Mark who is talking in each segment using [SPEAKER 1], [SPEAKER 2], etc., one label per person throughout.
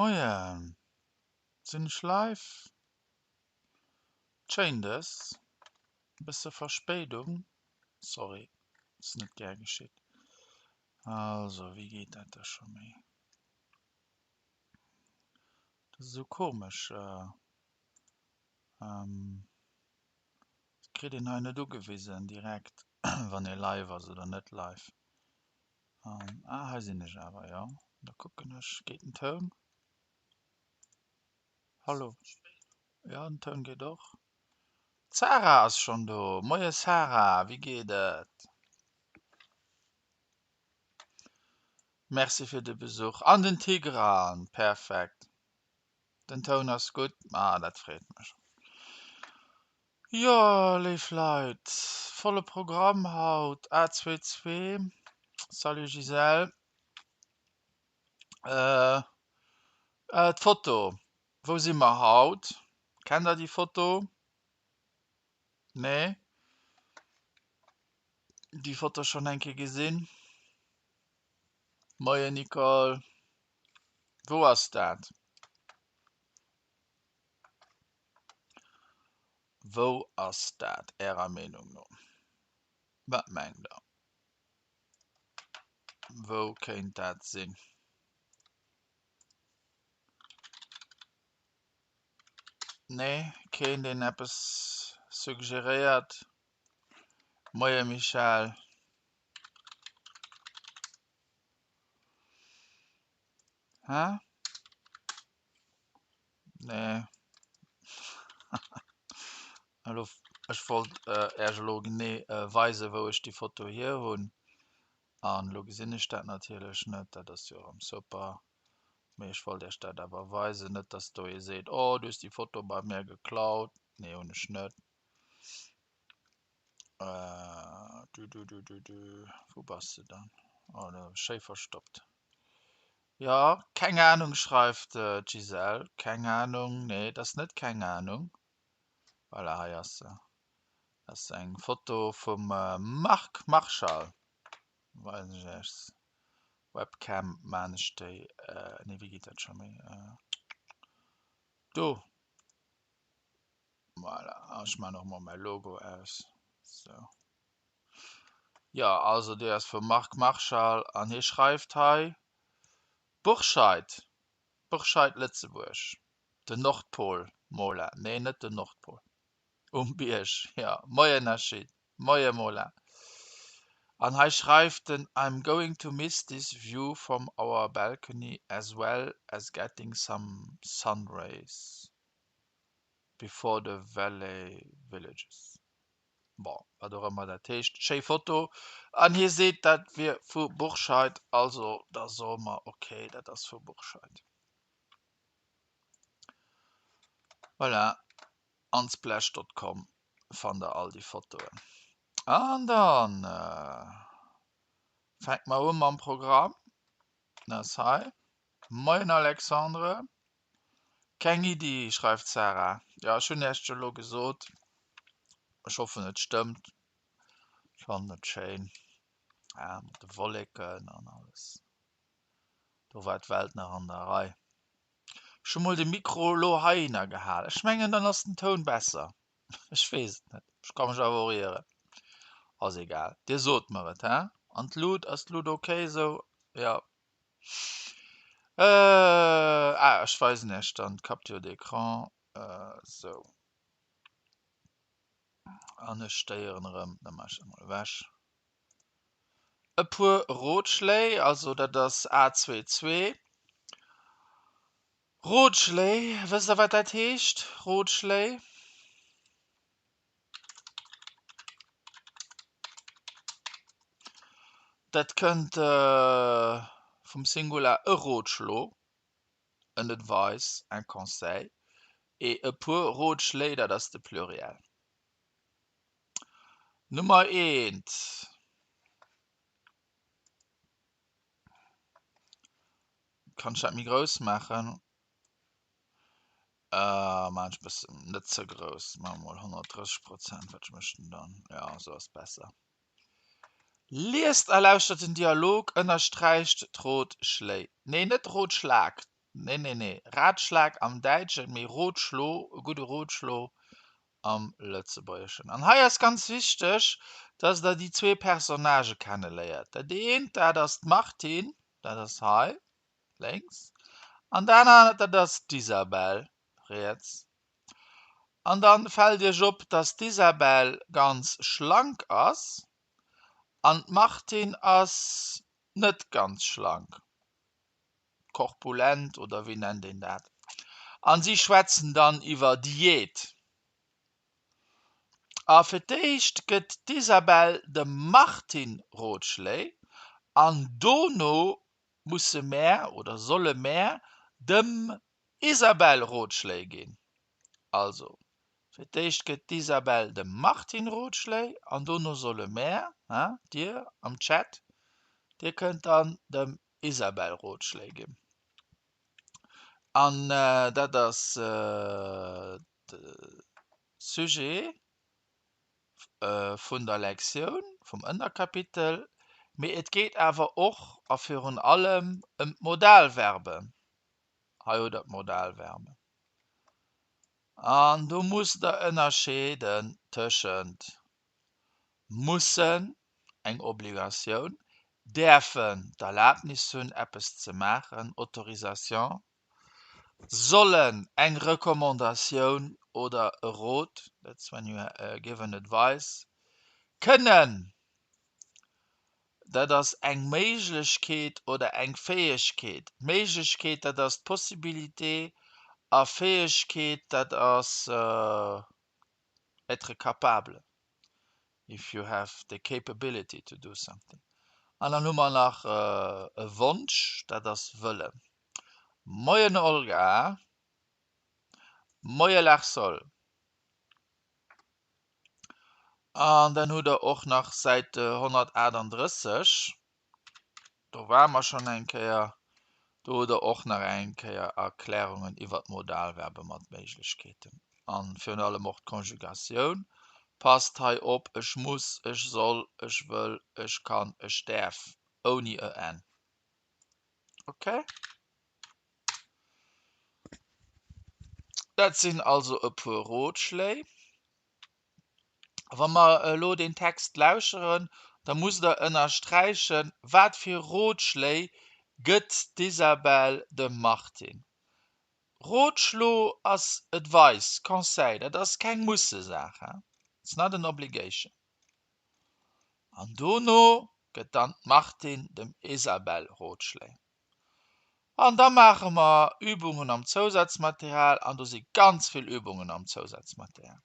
[SPEAKER 1] Moien, sinn ech live? Schéin dës, bësse Verspéidung, sorry, ass net gär geschitt. Also wéi geet dat da scho méi? Dat ass esou komesch, dat kritt een hei net ugewisen direkt, wann ee live ass oder net live. Ah, hei sinn ech awer, jo. Da kucken ech, geet den Toun? Hallo? Jo, den Toun geet och. D'Sarah ass schonn do. Moie Sarah, wéi geet et? Merci fir de Besuch. An den Tigran, perfekt. Den Toun ass gutt, ah dat freet mech. Jo léif Leit, volle Programm haut, A22, salut Gisèle. D'Foto, wou si mer haut? Kennt der déi Foto? Nee? Déi Foto schonn eng Kéier gesinn? Moien Nicole, wou ass dat? Wou ass dat Ärer Meenung no? Wat mengt der? Wou kéint dat sinn? Nee, keen deen eppes suggeréiert? Moie Michèle. Hä? Nee. Elo, ech wollt Äech elo genee weisen, wou ech déi Foto hier hunn. An elo gesinn ech dat natierlech net. Dat ass jo erëm super. Mee ech wollt Äech dat awer weisen, net dass do ee seet, Oh, du hues déi Foto bei mir geklaut. Nee, hunn ech net. Du, du, du, du, du. Wou bass de dann? Oh, do schéi verstoppt. Jo, keng Ahnung, schreift d'Gisèle. Keng Ahnung, nee, et ass net keng Ahnung. Voilà, hei ass se. Dat ass eng Foto vum Marc Marschall. Weisen ech iech. Webcam maan ech déi, nee, wéi geet dat scho méi? Do. Voilà, ech maan och mol mäi Logo aus. Sou. Jo, also déi ass vum Marc Marschall an hie schreift hei, Bourscheid, Bourscheid, Lëtzebuerg, den Nordpol, Mola, nee net den Nordpol, um Bierg, jo, moien Nachid, moie Mola. An hei schreift en, I'm going to miss this view from our balcony as well as getting some sun rays before the valley villages. Bon, wat och ëmmer dat heescht. Schéi Foto. An hie seet, dat wier vu Bourscheid. Also, da soe mer, ok, dat ass vu Bourscheid. Voilà, unsplash.com fannt der all déi Fotoen. An dann fänke mer u mam Programm. Dat ass hei. Moien Alexandre. Keng Iddi, schreift d'Sarah. Jo, ech hunn Iech jo elo gesot. Ech hoffen et stëmmt. Ech fannen et schéin, ja, mat de Wolleken an alles. Do war d'Welt nach an der Rei. Ech hu mol de Mikro elo heihinner gehal. Ech mengen, dann ass den Toun besser. Ech weess et net. Ech ka mech awer och ieren. Ass egal. Dir sot mer et, hä? An d'Lut, ass d'Lut ok esou? Jo. Äh, ah, ech weisen Iech dann d'Capture d'écran. Äh, sou. An ech stéieren erëm, da maache ech dat mol ewech. E puer Rotschléi, also dat ass A22. Rotschléi, wësst Der wat dat heescht, Rotschléi? Dat kënnt vum Singular e Rotschlo, en advice, un conseil, et e puer Rotschléi, dat ass de Pluriel. Nummer eent. Kann ech dat méi grouss maachen? Maan ech bëssen net ze grouss, maan mol 130 Prozent, wat mécht en dann? Jo sou ass besser. Liest a lauschtert den Dialog, ënnersträicht d'Rotschléi, nee net Rotschlag. Nee, nee, nee. Ratschlag am Däitschen, mee Rotschlo, e gudde Rotschlo am Lëtzebuergeschen. An hei ass ganz wichteg, dass Der déi zwee Personnagë kenneléiert. Dat eent, dat ass d'Martine, dat ass hei lénks, an dat anert, dat ass d'Isabel riets. An dann fält Iech op, dass d'Isabel ganz schlank ass an d'Martine ass net ganz schlank, korpulent oder wéi nennt een dat. An si schwätzen dann iwwer Diät. A fir d'éischt gëtt d'Isabel dem Martine Rotschléi an dono musse mär oder solle mär dem Isabel Rotschléi ginn. Also, fir d'éischt gëtt d'Isabel dem Martine Rotschléi an dono solle mär, dir am Chat, dir kënnt dann dem Isabel Rotschléi ginn. An dat ass de Sujet vun der Lektioun, vum Ënnerkapitel. Mee et geet awer och a virun allem ëm d'Modalverben. Hei hutt der d'Modalverben. An do musst der ënnerscheeden tëschent mussen, eng Obligatioun, däerfen, d'Erlaabnis hunn, eppes ze maachen, Autorisation, sollen, eng Recommandatioun oder e Rot, that's when you give an advice, kënnen, dat ass eng Méiglechkeet oder eng Fäegkeet. Méiglechkeet, dat ass d'Possibilité a Fäegkeet, dat ass être capable, if you have the capability to do something. An dann hu mer nach e Wonsch, dat ass Wëllen. Moien Olga, moie Larsol. An dann hutt der och nach Säit 138, do ware mer schonn eng Kéier, do hutt der och nach eng Kéier Erklärungen iwwer d'Modalverbe mat Méiglechkeeten an virun allem och d'Konjugatioun. Passt hei op, ech muss, ech soll, ech wëll, ech kann, ech däerf, ouni e n. Ok. Dat sinn also e puer Rotschléi. Wa mer elo deen Text lauscheren, da musst Der ënnersträichen, wat fir Rotschléi gëtt d'Isabel dem Martin. Rotschlo ass Advice, Conseil, dat ass keng Mussesaach, it's not an obligation. An dono gëtt dann d'Martine dem Isabel Rotschléi. An da maache mer Übungen am Zousazmaterial an do si ganz vill Übungen am Zousazmaterial.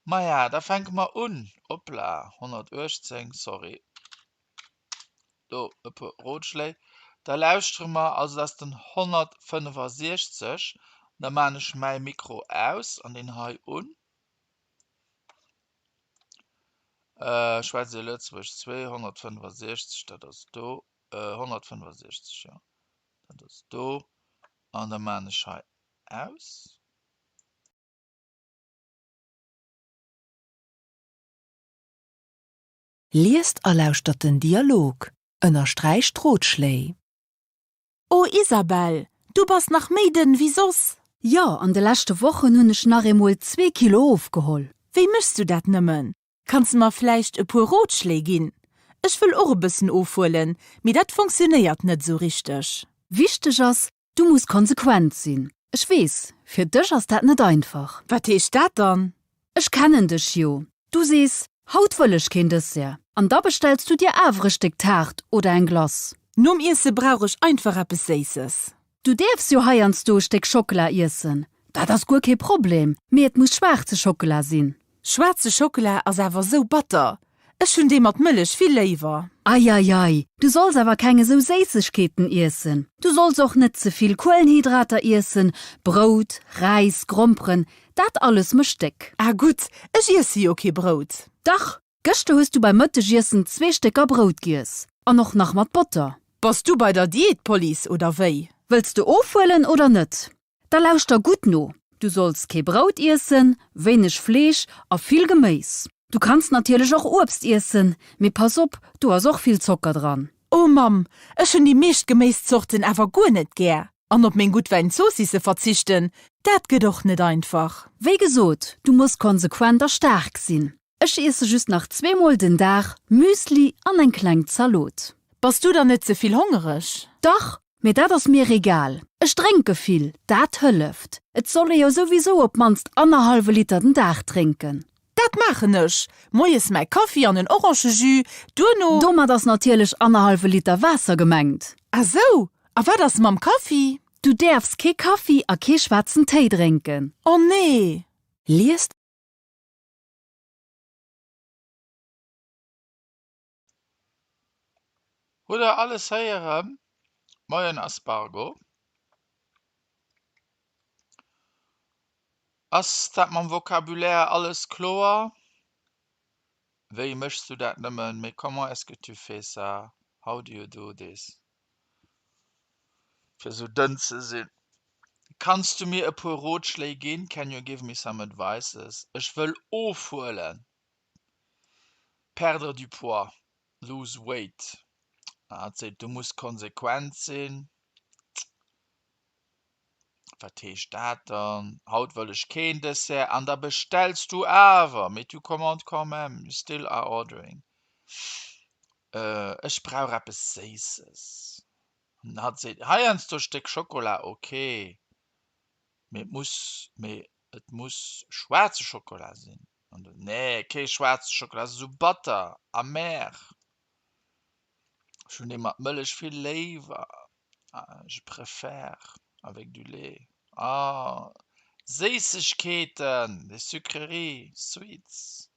[SPEAKER 1] Maja, da fänke mer un. Hoppla, 118, sorry. Do e puer Rotschléi. Da lauschtere mer, also dat ass den 165. Da maan ech mäi Mikro aus an deen hei un. Schwätzt Dir Lëtzebuergesch 265, dat ass do. 165, jo, dat ass do. An da maan ech hei aus.
[SPEAKER 2] Liest a lauschtert den Dialog. Ënnersträicht d'Rotschléi.
[SPEAKER 3] Oh Isabelle, du bass nach méi dënn wéi soss!
[SPEAKER 4] Jo, an de leschte Wochen hunn ech nach eemol zwee Kilo ofgeholl.
[SPEAKER 3] Wéi méchs du dat nëmmen? Kanns de mer vläicht e puer Rotschléi ginn? Ech wëll och e bëssen ofhuelen, mee dat fonctionnéiert net esou richteg.
[SPEAKER 4] Wichteg ass, du muss konsequent sinn. Ech weess, fir dech ass dat net einfach.
[SPEAKER 3] Wat heescht dat dann?
[SPEAKER 4] Ech kennen dech jo. Du sees, Haut wëll ech keen Dessert. An da bestells du dir awer e Stéck Taart oder eng Glace.
[SPEAKER 3] Nom Iesse brauch ech einfach eppes Séisses.
[SPEAKER 4] Du däerfs jo heiansdo e Stéck Schockela iessen, dat ass guer kee Problem, mee et muss schwaarze Schockela sinn.
[SPEAKER 3] Schwaarze Schockela ass awer sou batter, ech hunn dee mat Mëllech vill léiwer.
[SPEAKER 4] Eieiei, du solls awer keng esou Séissegkeeten iessen. Du solls och net ze vill Kuelenhydrater iessen, Brout, Räis, Gromperen, dat alles mécht déck.
[SPEAKER 3] Ah gutt, ech iesse jo kee Brout.
[SPEAKER 4] Dach, Gëschter hues du beim Mëttegiessen zwee Stécker Brout giess. An och nach mat Botter.
[SPEAKER 3] Bass du bei der Diätpolice oder wéi?
[SPEAKER 4] Wëlls de ofhuelen oder net? Da lauschter gutt no, Du solls kee Brout iessen, wéineg Fleesch a vill Geméis. Du kanns natierlech och Uebst iessen, mee pass op, do ass och vill Zocker dran.
[SPEAKER 3] Oh Mamm, ech hunn déi meescht Geméiszorten awer guer net gär. An op meng gutt Wäinzoossisse verzichten, dat gëtt och net einfach.
[SPEAKER 4] Wéi gesot, du muss konsequent a staark sinn. Ech iesse just nach zweemol den Dag Müsli an eng kleng Zalot.
[SPEAKER 3] Bass du dann net ze vill hongereg?
[SPEAKER 4] Dach, mee dat ass mir egal. Ech drénke vill, dat hëlleft. Et soll ee jo souwisou op d'mannst annerhallwe Liter den Dag drénken.
[SPEAKER 3] Dat maachen ech! Moies mäi Kaffi an en Orangejus, duerno.
[SPEAKER 4] Domat ass natierlech annerhallwe Liter Waasser gemengt.
[SPEAKER 3] Ah sou, a wat ass mam Kaffi?
[SPEAKER 4] Du däerfs kee Kaffi a kee schwaarzen Téi drénken.
[SPEAKER 3] Oh nee!
[SPEAKER 2] Liest
[SPEAKER 1] Hutt der alles héieren? Moien Aspargo. Ass dat mam Vocabulaire alles kloer? Wéi méchs du dat nëmmen? Mais comment est-ce que tu fais ça? How do you do this? Fir esou dënn ze sinn. Kanns du mir e puer Rotschléi ginn? Can you give me some advices? Ech wëll ofhuelen. Perdre du poids, lose weight. Hatt seet, du muss konsequent sinn. Wat heescht dat dann? Haut wëll ech keen Dessert. An da bestells du awer. Mais tu commandes quand même. You still are ordering. Ech brauch eppes Séisses. An hatt seet, heiansdo Stéck Schokola, ok. Mee et muss, mee et muss schwaarze Schokola sinn. An du, Nee, kee schwaarze Schokola, ass esou batter, amer. Ech hunn dee mat Mëllech vill léiwer. Je préfère avec du lait. Ah, Séissegkeeten, les sucreries, sweets,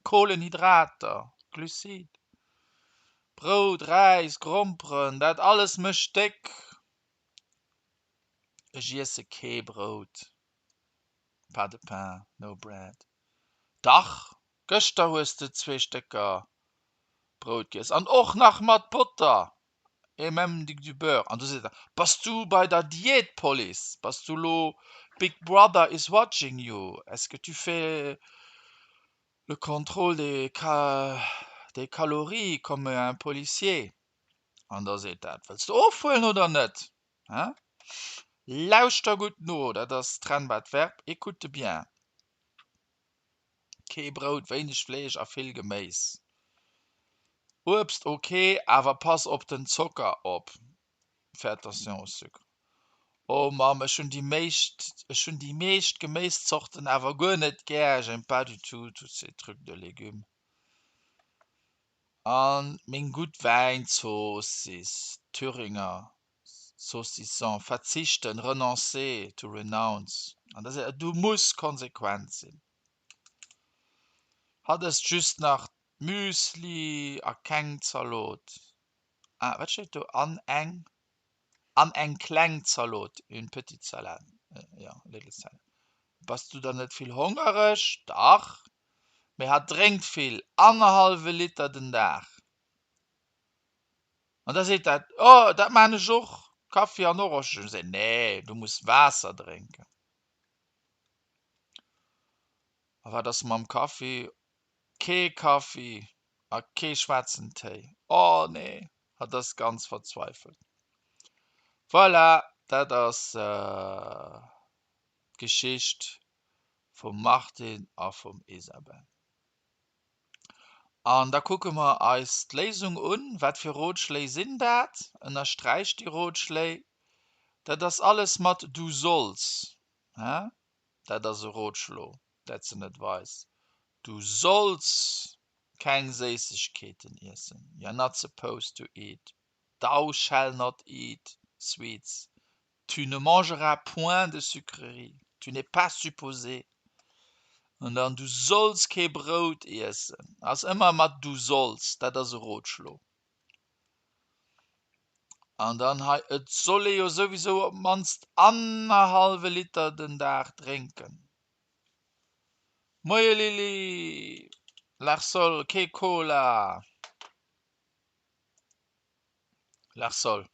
[SPEAKER 1] Kohlenhydrater, Glucides, Brout, Räis, Gromperen, dat alles mécht déck. Ech iesse kee Brout. Pas de pain, no bread. Dach, gëschter hues de zwee Stécker Brout giess an och nach mat Botter, et même du beurre. An du sees da, Bass du bei der Diätpolice? Bass du lo Big Brother is watching you? Est-ce que tu fais le contrôle des des calories comme un policier? An da seet dat, Wëlls de ofhuelen oder net? Hein? Lauschter gutt no, dat ass trennbart Verb, écoute bien. Kee Brout, wéineg Fleesch a vill Geméis. Uebst ok, awer pass op den Zocker op, fais attention au sucre. Oh Mamm, ech hunn déi meescht, ech hunn déi meescht Geméiszorten awer guer net gär, j'aime pas du tout tous ces trucs de légumes. An meng gutt Wäinzoossiss, Thüringer Saucisson, verzichten, renoncer, to renounce. An da seet er, du muss konsequent sinn. Hatt ësst just nach Müsli a keng Zalot. Ah, wat steet do? An eng, an eng kleng Zalot, une petite salade, jo, little salad. Bass du dann net vill hongereg? Dach, mee hatt drénkt vill, annerhallwe Liter den Dag. An da seet dat, Oh, dat maan ech och, Kaffi an Orangejus. Ech seet, Nee, du muss Waasser drénken. A wat ass mam Kaffi? Kee Kaffi a kee schwaarzen Téi. Oh nee, hatt ass ganz verzweifelt. Voilà, dat ass d'Geschicht vum Martin a vum Isabel. An da kucke mer eis d'Léisung un. Wat fir Rotschléi sinn dat? Ënnersträich déi Rotschléi. Dat ass alles mat du solls. Hä? Dat ass e Rotschlo, that's an advice. Du solls keng Séissegkeeten iessen. You're not supposed to eat. Thou shall not eat sweets. Tu ne mangeras point de sucreries, tu n'es pas supposé. An dann, Du solls kee Brout iessen. Ass ëmmer mat du solls, dat ass e Rotschlo. An dann hei, Et soll ee jo souwisou op d'mannst annerhallwe Liter den Dag drénken. Moie Lili! Larsol, kee Cola! Larsol.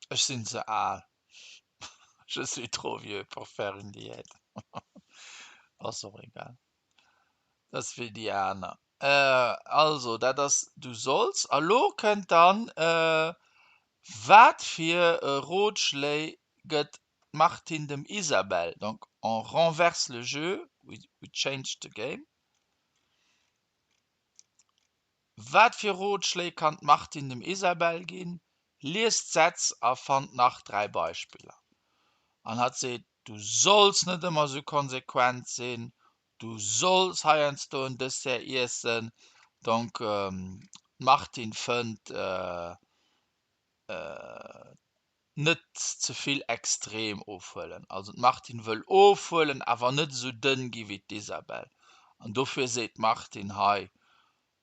[SPEAKER 1] Ech sinn ze al. Je suis trop vieux pour faire une diète. Ass och egal. Dat ass wéi déi aner. Also, dat ass du solls. A lo kënnt dann. Wat fir Rotschléi gëtt d'Martine dem Isabelle? Donc on renverse le jeu, we change the game. Wat fir Rotschléi kann d'Martine dem Isabelle ginn? Liest d'Sätz a fannt nach 3 Beispiller. An hatt seet, Du solls net ëmmer esou konsequent sinn, du solls heiansdo en Dessert iessen. Donc d'Martine fënnt net ze vill extrem ofhuelen. Also d'Martine wëll ofhuelen, awer net esou dënn gi wéi d'Isabelle. An dofir seet d'Martine hei,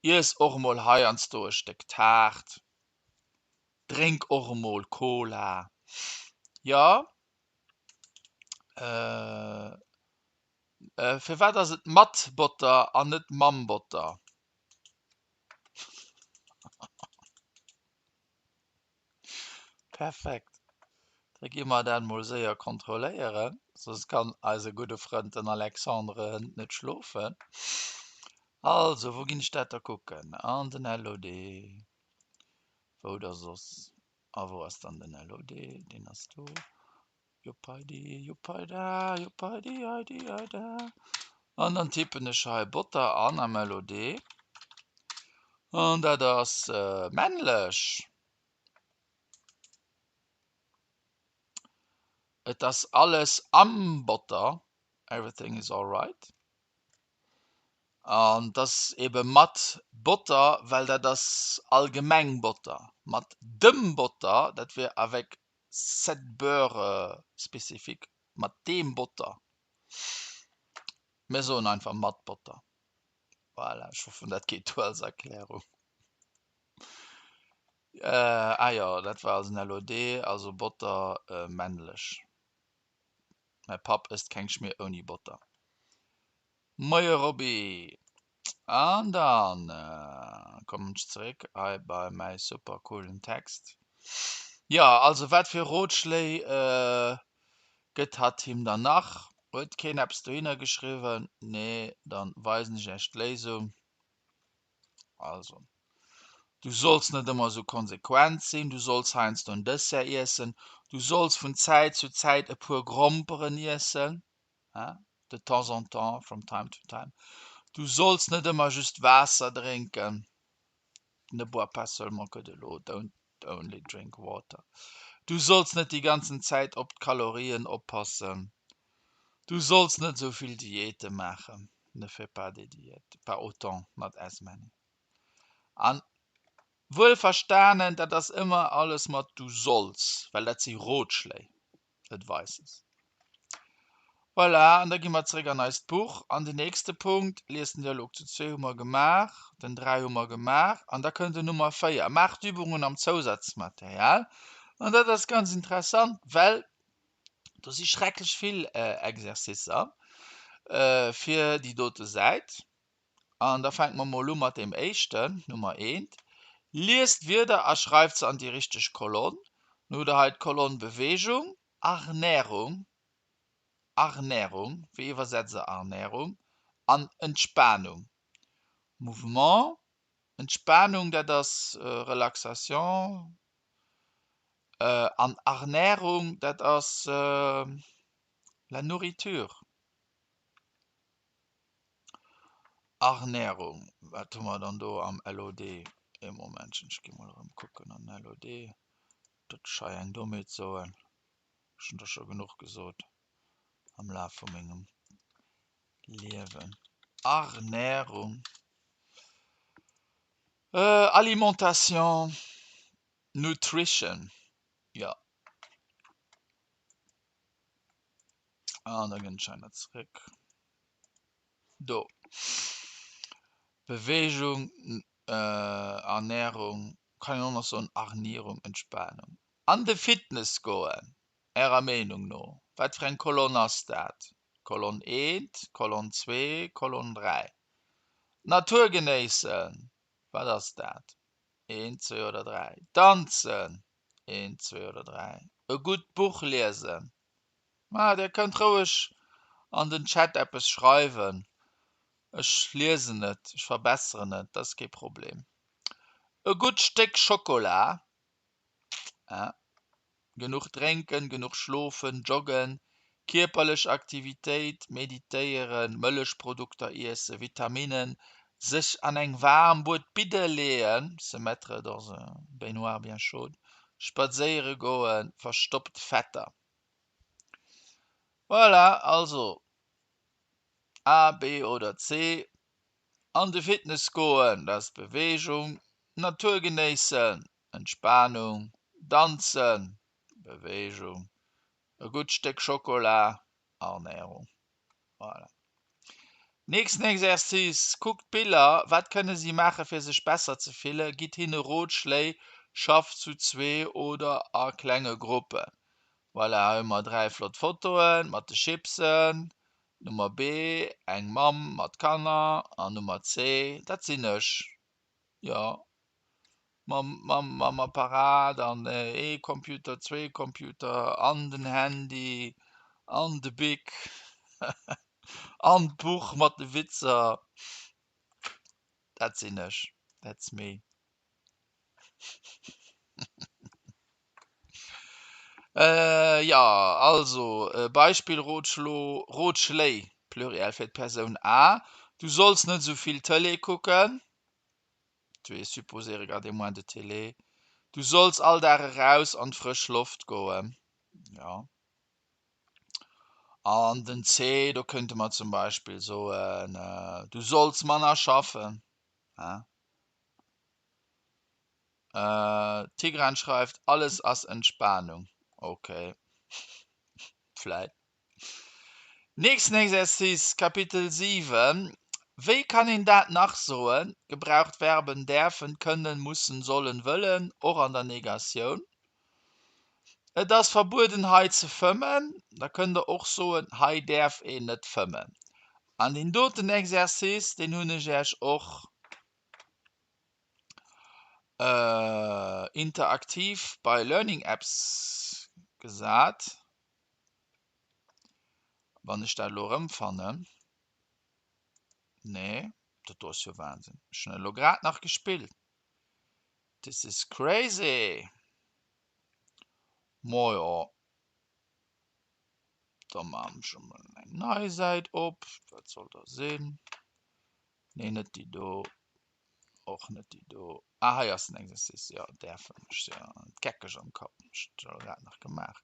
[SPEAKER 1] Iess och emol heiansdo e Stéck Taart, drénk och emol Cola. Jo, firwat ass et mat Botter an net mam Botter? Perfekt. Da gi mer dat mol séier kontrolléieren, soss kann eise gudde Frënd den Alexandre hënt net schlofen. Also, wou ginn ech dat da kucken? An den LOD. Wou da soss? A wou ass dann den LOD? Deen ass do. Joppeidi, joppeida, joppeidi, heidi, heida. An dann tippen ech hei Botter an am LOD. An dat ass männlech. Et ass alles am Botter, everything is all right. An et ass ebe mat Botter, well dat ass allgemeng Botter. Mat dem Botter, dat wier avec cet beurre spécifique, mat deem Botter. Mir soen einfach mat Botter. Voilà, ech hoffen dat geet duer als Erklärung. Ah jo, dat war also den LOD, also Botter männlech. Mäi Papp ësst keng Schmier ouni Botter. Moie Robby! An dann kommen ech zeréck hei bei mäi super coolen Text. Jo, also wat fir Rotschléi gëtt hatt him dann nach? Huet keen eppes dohinner geschriwwen? Nee, dann weisen ech iech d'Léisung. Also, du solls net ëmmer esou konsequent sinn, du solls heiansdo en Dessert iessen, du solls vun Zäit zu Zäit e puer Gromperen iessen, hein, de temps en temps, from time to time, du solls net ëmmer just Waasser drénken, ne bois pas seulement que de l'eau, don't only drink water, du solls net déi ganzen Zäit op d'Kalorien oppassen, du solls net esou vill Diäte maachen, ne fais pas des diètes, pas autant, not as many. An wuel verstanen, dat ass ëmmer alles mat du solls, well dat si Rotschléi. Advices. Voilà, an da gi mer zeréck an eist Buch. An den nächste Punkt, liest den Dialog zu zwee hu mer gemaach, den 3 hu mer gemaach, an da kënnt den Nummer 4, Maacht Übungen am Zousazmaterial. An dat ass ganz interessant, well do si schrecklech vill Exercicer fir déi dote Säit. An da fänke mer mol u mat deem éischten, Nummer eent. Liest d'Wierder a schreift se an déi richteg Kolonn. Nun hutt der hei d'Kolonn Bewegung, Arnärung, Arnärung, wéi iwwersetzt der Arnärung? an Entspanung. Mouvement, Entspanung, dat ass Relaxation, an Arnärung, dat ass la nourriture. Arnärung, wat hu mer dann do am LOD? Ee Momentchen, ech gi mol erëm kucken an den LOD, datt ech hei eng Dommheet soen. Ech hunn der scho genuch gesot am Laf vu mengem Liewen. Arnärung, Alimentation, Nutrition, jo. An da ginn ech hei nach zeréck. Do. Bewegung, Ernährung, kann een och nach soen Arnierung, Entspanung. An de Fitness goen, Ärer Meenung no, wat fir eng Kolonn ass dat? Kolonn eent, Kolonn zwee, Kolonn 3. D'Natur genéissen, wat ass dat? Eent, zwee oder dräi. Danzen, eent, zwee oder dräi. E gutt Buch liesen, Ma der kënnt roueg an den Chat eppes schreiwen, ech liesen et, ech verbesseren et, dat ass kee Problem. E gutt Stéck Schokola. Genuch drénken, genuch schlofen, joggen, kierperlech Aktivitéit, meditéieren, Mëllechprodukter iessen, Vitaminnen, sech an eng waarm Buedbidde leeën, se mettre dans un baignoire bien chaude, spadséiere goen, verstoppt Fetter. Voilà, also A, B oder C. An de Fitness goen, dat ass Beweegung, d'Natur genéissen, Entspanung, Danzen, Beweegung, e gutt Stéck Schokola, Ernährung. Voilà. Nächsten Exercice, Kuckt d'Biller, wat kënne si maache fir sech besser ze fillen? Gitt hinne Rotschléi, schafft zu zwee oder a klenge Gruppen. Voilà, hei hu mer 3 flott Fotoen mat de Chipsen. Nummer B, eng Mamm mat Kanner an Nummer C, dat sinn ech. Jo, mam, mam, mam Apparat an ee Computer, zwee Computer an den Handy an de Bic an d'Buch mat de Witzer. Dat sinn ech, that's me. Jo, also Beispill Rotschlo, Rotschléi, Pluriel fir d'Persoun A, Du solls net esou vill Tëlee kucken. Tu es supposé regarder moins de télé. Du solls all Dag eraus an d'frësch Loft goen. Jo. An den C, do kënnte mer zum Beispill soen, Du solls manner schaffen. Hein? Tigran schreift, Alles ass Entspannung. Okay. Vläit. Nächsten Exercice, Kapitel 7, Wéi kann een dat nach soen? Gebraucht Verben däerfen, kënnen, mussen, sollen, wëllen, och an der Negatioun. Et ass verbueden hei ze fëmmen. Da kënnt der och soen, hei däerf een net fëmmen. An deen doten Exercice, deen hunn ech Iech och interaktiv bei Learning Apps gesat. Wann ech dat elo erëmfannen. Nee, dat do ass jo Wahnsinn. Ech hunn elo grad nach gespillt. This is crazy. Mojo. Da maachen ech emol eng nei Säit op. Wat soll da sinn? Nee, net déi do. Och net déi do. Ah, hei ass den Exercice. Jo, däerfen. Ech si jo geckeg am Kapp. Ech hunn dat grad nach gemaach.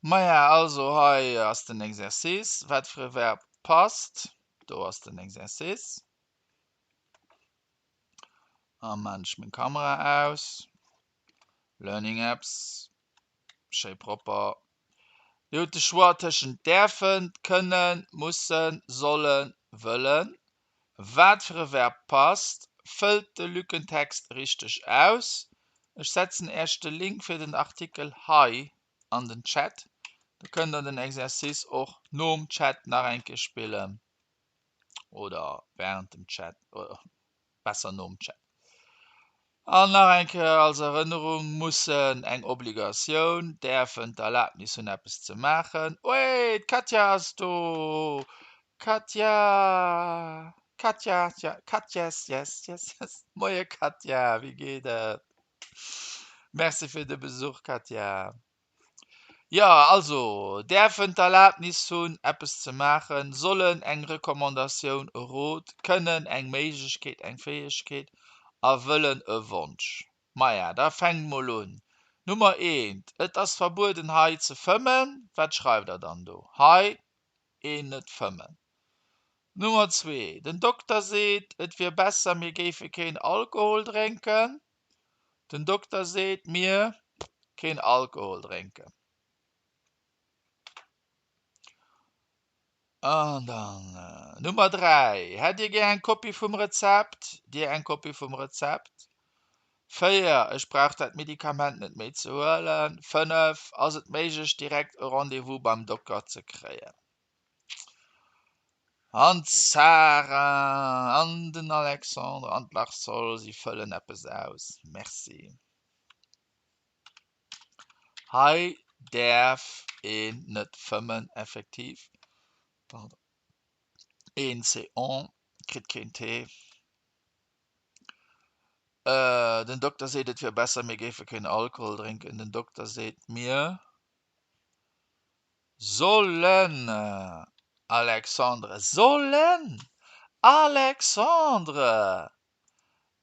[SPEAKER 1] Maja, also hei ass den Exercice. Wat fir e Verb passt? Do ass den Exercice. A maan ech meng Kamera aus. Learning Apps. Schéi propper. Dir hutt de Choix tëschent däerfen, kënnen, mussen, sollen, wëllen. Wat fir e Verb passt? Fëllt de Lückentext richteg aus. Ech setzen Äech de Link fir den Artikel hei an den Chat. Da kënnt der den Exercice och nom Chat nach eng Kéier spillen oder wärend dem Chat. Besser nom Chat. An nach eng Kéier als Erënnerung, mussen, eng Obligatioun, däerfen, d'Erlaabnis hunn eppes ze maachen. Oee, d'Katja ass do! Katja! Katja, ja, Katjes, yes, yes, yes. Moie Katja, wéi geet et? Merci fir de Besuch, Katja. Jo, also, däerfen d'Erlaabnis hunn, eppes ze maachen, sollen, eng Recommandatioun, e Rot, kënnen, eng Méiglechkeet, eng Fäegkeet, a wëllen, e Wonsch. Maja, da fänkt mol un. Nummer eent, Et ass verbueden, hei ze fëmmen. Wat schreift Der dann do? Hei een net fëmmen. Nummer zwee, Den Dokter seet, et wier besser, mir géife keen Alkohol drénken. Den Dokter seet mir keen Alkohol drénken. An dann Nummer 3, Hätt Dir gär eng Kopie vum Rezept? Dir eng Kopie vum Rezept? 4, Ech brauch dat Medikament net méi ze huelen. 5, Ass et méiglech direkt e Rendez-vous beim Dokter ze kréien? An d'Sarah an den Alexandre an d'Larsol, si fëllen eppes aus. Merci. Hei däerf een net fëmmen, effektiv. Pardon. Een, c'est on, kritt keen T. Den Dokter seet, et wier besser, mir géife keen Alkohol drénken. Den Dokter seet, mir sollen, Alexandre, sollen, Alexandre,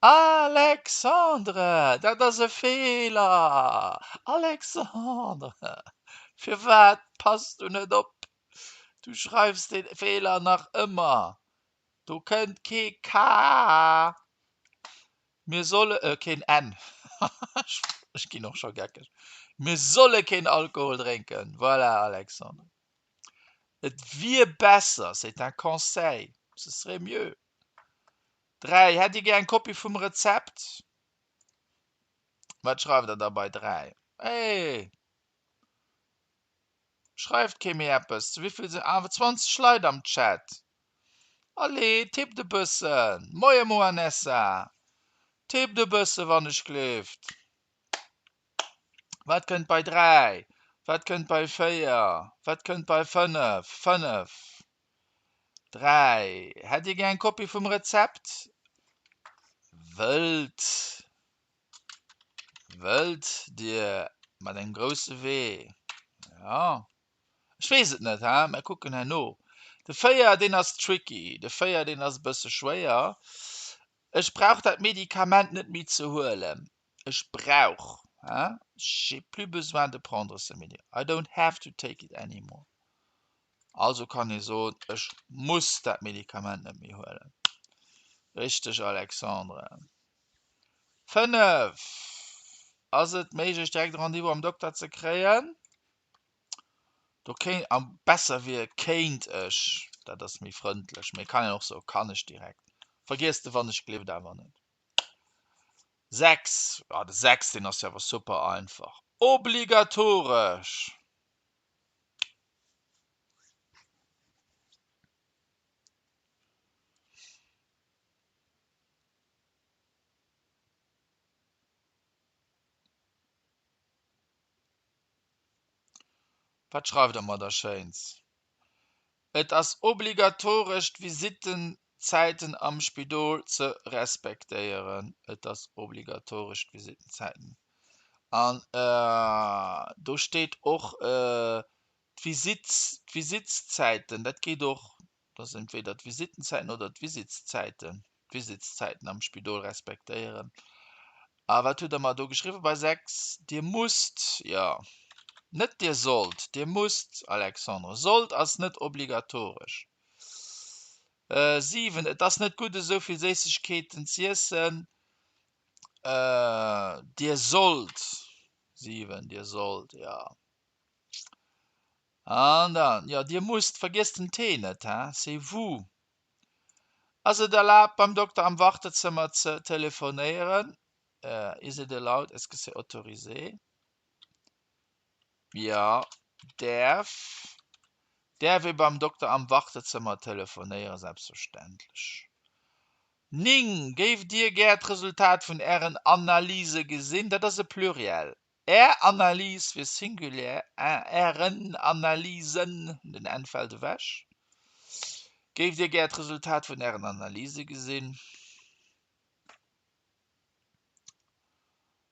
[SPEAKER 1] Alexandre, dat ass e Feeler, Alexandre, firwat pass du net op? Du schreifs dee Feeler nach ëmmer. Do kënnt kee K. Mir solle, äh, keen N. Ech ginn och scho geckeg. Mir solle keen Alkohol drénken. Voilà, Alexandre. Et wier besser, c'est un conseil, ce serait mieux. 3, Hätt Dir gär eng Kopie vum Rezept? Wat schreift Der da bei 3? Hey! Schreift kee méi eppes? Zu wéivill sinn awer 20 Leit am Chat? Allez, tippt e bëssen! Moie Moanessa! Tippt e bësse wann ech gleeft! Wat kënnt bei 3? Wat kënnt bei 4? Wat kënnt bei 5? 5. 3, Hätt Dir gär eng Kopie vum Rezept? Wëllt Wëllt Dir mat engem grousse W? Ja, ech weess et net, ha, mer kucken herno. De 4, deen ass tricky, de 4, deen ass e bësse schwéier. Ech brauch dat Medikament net méi ze huelen. Ech brauch, ha, j'ai plus besoin de prendre ce médi, I don't have to take it anymore. Also kann ee soen, ech muss dat Medikament net méi huelen. Richteg, Alexandre. 5, Ass et méiglech direkt e Rendez-vous am Dokter ze kréien? Do kéint, am besser wier kéint ech, dat ass méi frëndlech, mee kann een och soe kann ech direkt. Vergiesst de wann ech gleeft awer net. 6, Ah de 6 deen ass jo awer super einfach. Obligatoresch! Wat schreift Der mer da Schéins? Et ass obligatoresch d'Visittenzäiten am Spidol ze respektéieren. Et ass obligatoresch d'Visittenzäiten. An do steet och d'Visits, d'Visitszäiten, dat geet och. Dat ass entweder d'Visittenzäiten oder d'Visitszäiten, d'Visitszäiten am Spidol respektéieren. A wat hutt Der mer do geschriwwen bei 6? Dir musst, jo, net Dir sollt, Dir musst, Alexandre. Sollt ass net obligatoresch. 7, Et ass net gutt, esou vill Séissegkeeten z'iessen. Dir sollt, 7, Dir sollt, jo. An dann, jo, Dir musst, vergiesst den T net, hein, c'est vous. Ass et erlaabt, beim Dokter am Wartezëmmer ze telefonéieren? Is it allowed, est-ce que c'est autorisé? Jo, däerf. Däerf ee beim Dokter am Wartezëmmer telefonéieren? Selbstverständlech. 9, Géift Dir gär d'Resultat vun Ären Analyse gesinn? Dat ass e Pluriel. Är Analys wier Singulier, Ären Analysen, den n fält ewech. Géift Dir gär d'Resultat vun Ären Analyse gesinn?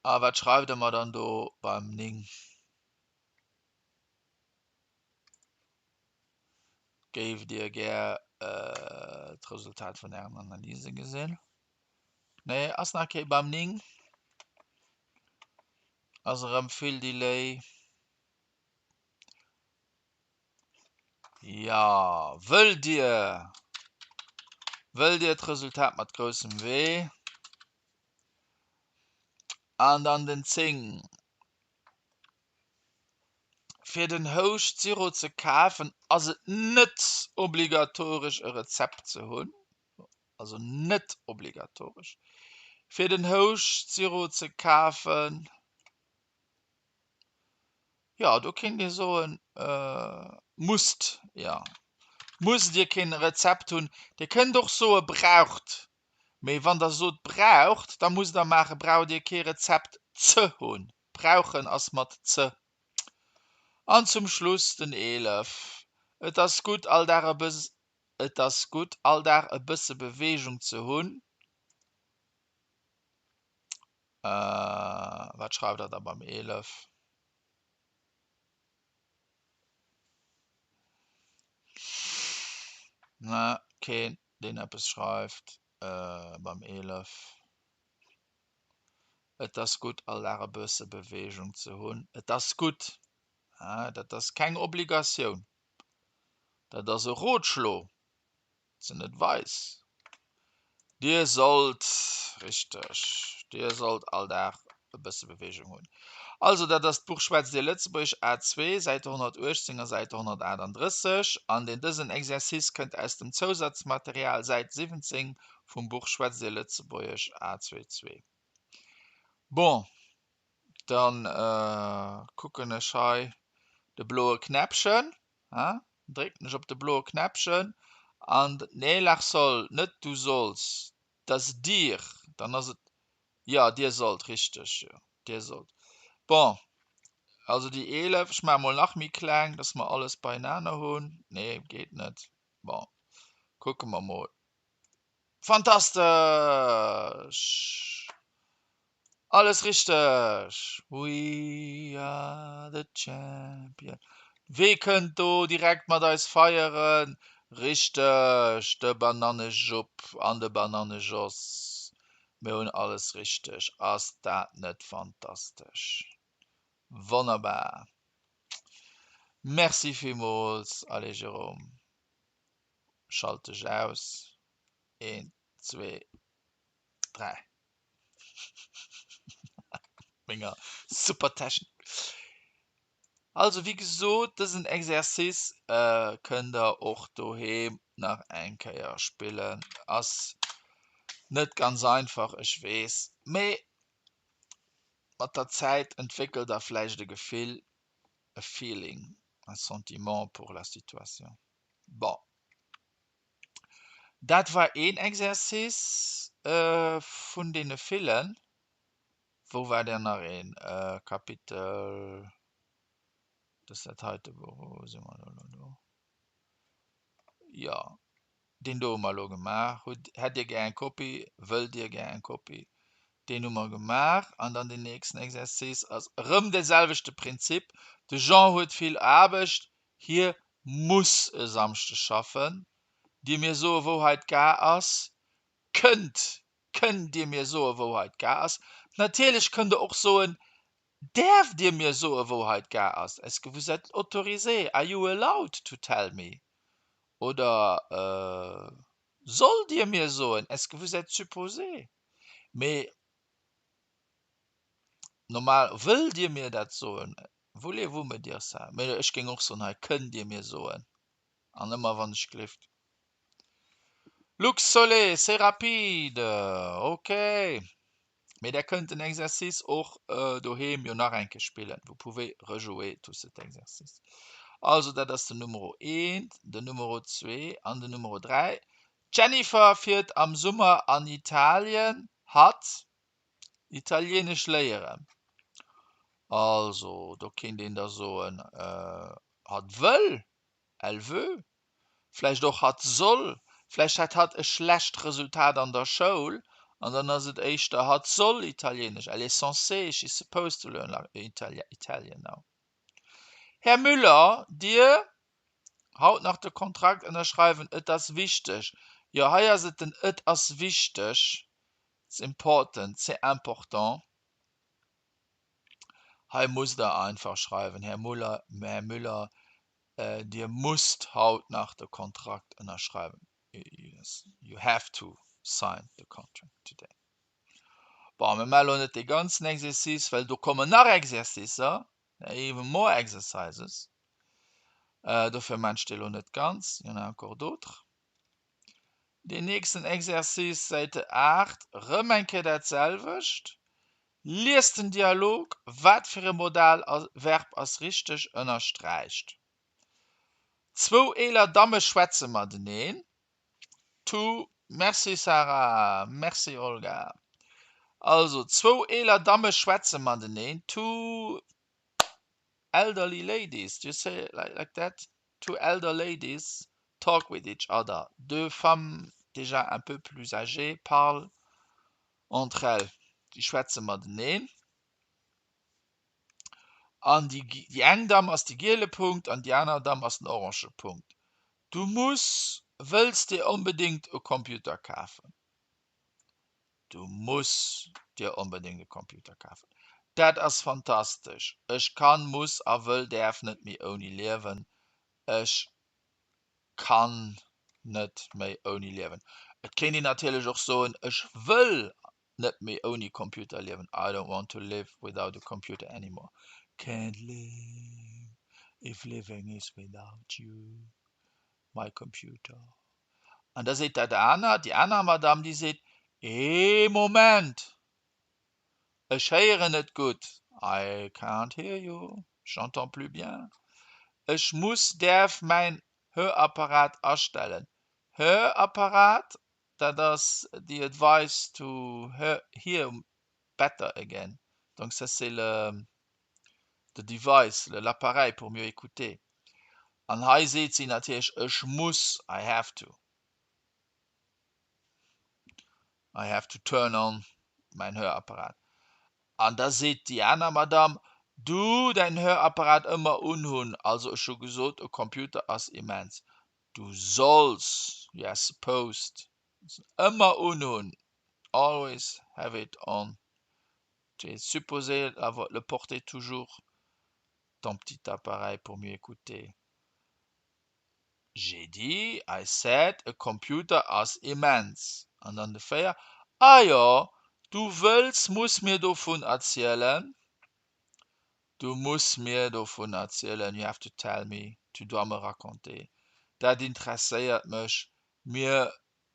[SPEAKER 1] A wat schreift Der mer dann do beim 9? Géift Dir gär d'Resultat vun Ären Analyse gesinn? Nee, ass nach kee beim 9. Ass erëm vill Delay. Ja, wëllt Dir, wëllt Dir d'Resultat mat groussem W? An dann den 10. Fir den Houscht-Sirop ze kafen, ass et net obligatoresch e Rezept ze hunn. Also net obligatoresch. Fir den Houscht-Sirop ze kafen, jo, do kéint ee soen, musst, jo, musst Dir keen Rezept hunn. Dir kënnt och soe braucht, mee wann Der sot braucht, da musst Der maache braucht Dir kee Rezept ze hunn. Brauchen ass mat ze. An zum Schluss den 11, Et ass gutt, all Dag e Et ass gutt, all Dag e bësse Beweegung ze hunn. Wat schreift der da beim 11? Na, keen, deen eppes schreift beim 11. Et ass gutt, all Dag e bësse Beweegung ze hunn. Et ass gutt, dat ass keng Obligatioun, dat ass e Rotschlo. C'est net weis. Dir sollt, richteg, Dir sollt all Dag e bësse Beweegung hunn. Also, dat ass d'Buch Schwätzt Dir Lëtzebuergesch, A2, Säite 118 a Säite 138. An deen dësen Exercice kënnt aus dem Zousatzmaterial, Säit 17 vum Buch Schwätzt Dir Lëtzebuergesch, A2, 2. Bon, dann kucken ech hei de bloe Knäppchen. Ha? Drécken ech op de bloe Knäppchen an nee lach soll, net du solls, dass dir, dann ass et, jo dir sollt, richteg, jo dir sollt. Bon, also déi 11, ech maache mol nach méi kleng, dass mer alles beienaner hunn, nee geet net, bon kucke mer mol. Fantastesch! Alles richteg! We are the champion. Wee kënnt do direkt mat eis feieren? Richteg, de Banannejupp an de Banannejos. Mir hunn alles richteg. Ass dat net fantastesch? Wonnerbar! Merci villmools. Allez Jérôme. Schalt dech aus. Een, zwee, dräi. Menger super Technik. Also wéi gesot, dësen Exercice äh, kënnt der och doheem nach eng Kéier spillen. Ass net ganz einfach, ech weess, mee mat der Zäit entwéckelt der vläicht e Gefill, e Feeling, un sentiment pour la situation. Bon. Dat war een Exercice vun deene villen. Wou war där nach een? Kapitel, dat ass dat heite Buch, wou si mer elo do? Jo, deen do hu mer elo gemaach. Hutt, hätt Dir gär eng Kopie? Wëllt Dir gär eng Kopie? Deen hu mer gemaach. An dann deen nächsten Exercice ass erëm dee selwechte Prinzip. De Jean huet vill Aarbecht, Hie muss e Samschdeg schaffen. Dir mir soe wou hei d'Gare ass? Kënnt, kënnt Dir mir soe wou hei d'Gare ass? Natierlech kënnt Der och soen, Däerft Dir mir soe wou hei d'Gare ass? Est-ce que vous êtes autorisé? Are you allowed to tell me? Oder Sollt Dir mir soen? Est-ce que vous êtes supposé? Mee normal, Wëllt Dir mir dat soen? Voulez-vous me dire ça? Mee ech géing och soen, hei kënnt Dir mir soen, an ëmmer wann ech gleeft. Lux Soleil, c'est rapide, ok. Mee där kënnt den Exercice och doheem jo nach eng Kéier spillen. Vous pouvez rejouer tout cet exercice. Also dat ass den Numero eent, den Numero zwee an den Numero dräi. D'Jennifer fiert am Summer an Italien. Hatt Italienesch léieren. Also, do kéint een da soen, hatt wëll, elle veut, vläicht och hatt soll, vläicht hat hatt e schlecht Resultat an der Schoul an dann ass et éischter hatt soll Italienesch, elle est censée, she's supposed to learn Italian now. Här Müller, Dir haut nach de Kontrakt ënnerschreiwen, et ass wichteg. Jo, hei ass et den et ass wichteg. It's important, c'est important. Hei musst Der einfach schreiwen, Här Muller, Här Müller, Dir musst haut nach de Kontrakt ënnerschreiwen. You have to sign the contract today. Bon, mir maache lo net dee ganzen Exercice, well do kommen nach Exercicer, there are even more exercises. Dofir maan ech dee lo net ganz, il y en a encore d'autres. Deen nächsten Exercice, Säite 8, rëm eng Kéier dat selwecht. Liest den Dialog, wat fir e Modalverb ass richteg ënnersträicht. Zwou eeler Damme schwätze mateneen. Two, Merci Sarah, merci Olga. Also, zwou eeler Damme schwätze mateneen. Two elderly ladies, do you say it like that? Two elder ladies talk with each other, deux femmes déjà un peu plus âgées parlent entre elles. Déi schwätze mateneen. An déi, déi eng Damm ass de giele Punkt an déi aner Damm ass den orange Punkt. Du muss, wëlls dir onbedéngt e Computer kafen. Du muss dir onbedéngt e Computer kafen. Dat ass fantastesch. Ech kann, muss a wëll, däerf net méi ouni liewen. Ech kann net méi ouni liewen. Et kéint een natierlech och soen, ech wëll net méi ouni Computer liewen, I don't want to live without a computer anymore. Can't live if living is without you, my computer. An da seet dat aner, déi aner Madame, déi seet, Ee Moment! Ech héieren net gutt. I can't hear you, j'entends plus bien. Ech muss, däerf mäin Hörapparat astellen. Hörapparat, dat ass the advice to hear better again. Donc ça c'est le the device, l'appareil pour mieux écouter. An hei seet si natierlech ech muss, I have to. I have to turn on mäin Hörapparat. An da seet déi aner Madame, Du, däin Hörapparat ëmmer unhunn, also ech hu gesot, e Computer ass immens. Du solls, you are supposed, ëmmer unhunn, always have it on, tu es supposé le porter toujours, ton petit appareil pour mieux écouter. J'ai dit, I said, e Computer ass immens. An dann de 4, Ah jo, du wëlls, muss mir dovun erzielen. Du muss mir dovun erzielen, you have to tell me, tu dois me raconter. Dat interesséiert mech. Mir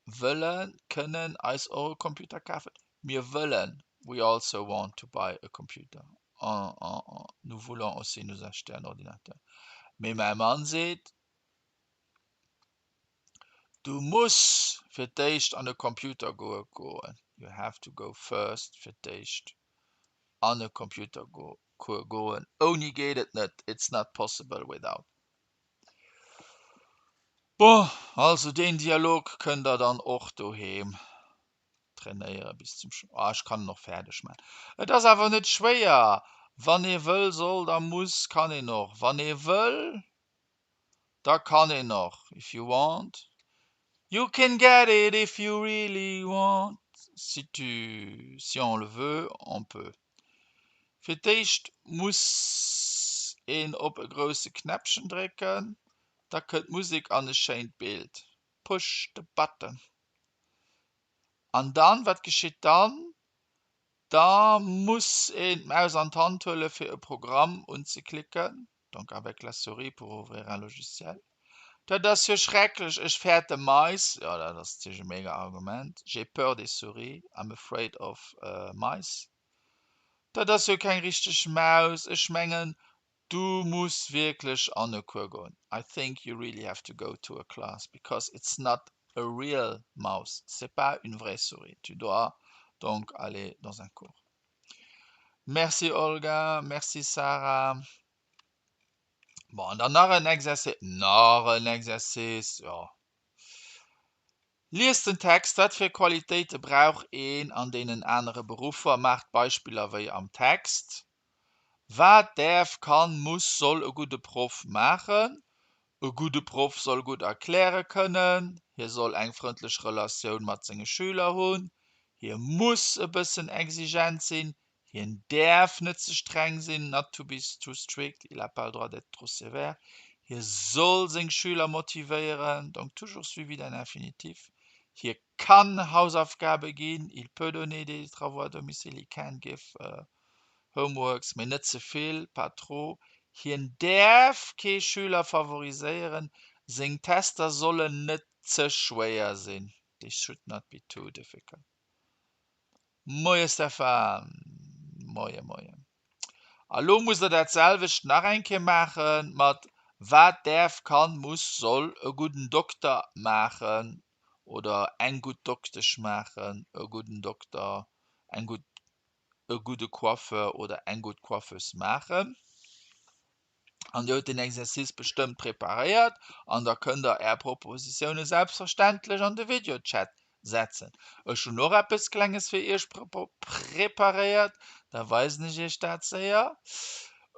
[SPEAKER 1] wëllen, kënnen eis och e Computer kafen. Mir wëllen, we also want to buy a computer. Nous voulons aussi nous acheter un ordinateur. Mee mäi Mann seet, Du muss fir d'éischt an e Computercours goen. You have to go first, fir d'éischt an e Computercours goen. Ouni geet et net, it's not possible without. Bon, also deen Dialog kënnt der dann och doheem trainéiere bis zum Schluss. Ah, ech kann en och fäerdeg maachen. Et ass awer net schwéier. Wann ee wëll, soll, da muss, kann een och. Wann ee wëll, da kann een och. If you want, you can get it if you really want. Si tu, si on le veut, on peut. Fir d'éischt muss een op e grousse Knäppchen drécken, da kënnt Musek an e schéint Bild. Push the button. An dann, wat geschitt dann? Da muss een d'Maus an d'Hand huele fir e Programm unzeklicken, donc avec la souris pour ouvrir un logiciel. Dat ass jo schrecklech, ech fäerte Mais, jo dat ass natierlech e mega Argument, j'ai peur des souris, I'm afraid of mice. Dat ass jo keng richteg Maus, ech mengen du muss wierklech an e Cours goen, I think you really have to go to a class because it's not a real mouse, c'est pas une vraie souris, tu dois donc aller dans un cours. Merci Olga, merci Sarah. Bon, an dann nach en Exercice, nach en Exercice, jo. Liest den Text, Wat fir Qualitéite brauch een an deenen anere Beruffer? Maacht Beispiller wéi am Text. Wat däerf, kann, muss, soll e gudde Proff maachen? E gudde Proff soll gutt erkläre kënnen. Hie soll eng frëndlech Relatioun mat senge Schüler hunn. Hie muss e bëssen exigent sinn. Hien däerf net ze streng sinn, not to be too strict, il a pas le droit d'être trop sévère. Hie soll seng Schüler motivéieren, donc toujours suivi d'un infinitif. Hie kann Hausaufgabe ginn, il peut donner des travaux à domicile, he can give homeworks, mee net ze vill, pas trop. Hien däerf kee Schüler favoriséieren, seng Tester sollen net ze schwéier sinn, they should not be too difficult. Moie Stefan! Moie moie. A lo musst der dat selwecht nach eng Kéier maache mat Wat däerf, kann, muss, soll e gudden Dokter maachen oder eng gutt Doktesch maachen, e gudden Dokter, eng gutt, e gudde Coiffeur oder eng gutt Coiffeuse maachen. An Dir hutt den Exercice bestëmmt preparéiert an da kënnt der Är Propositioune selbstverständlech an de Videochat. Setzen. Ech hunn och eppes Klenges fir Iech preparéiert, da weisen ech Iech dat séier.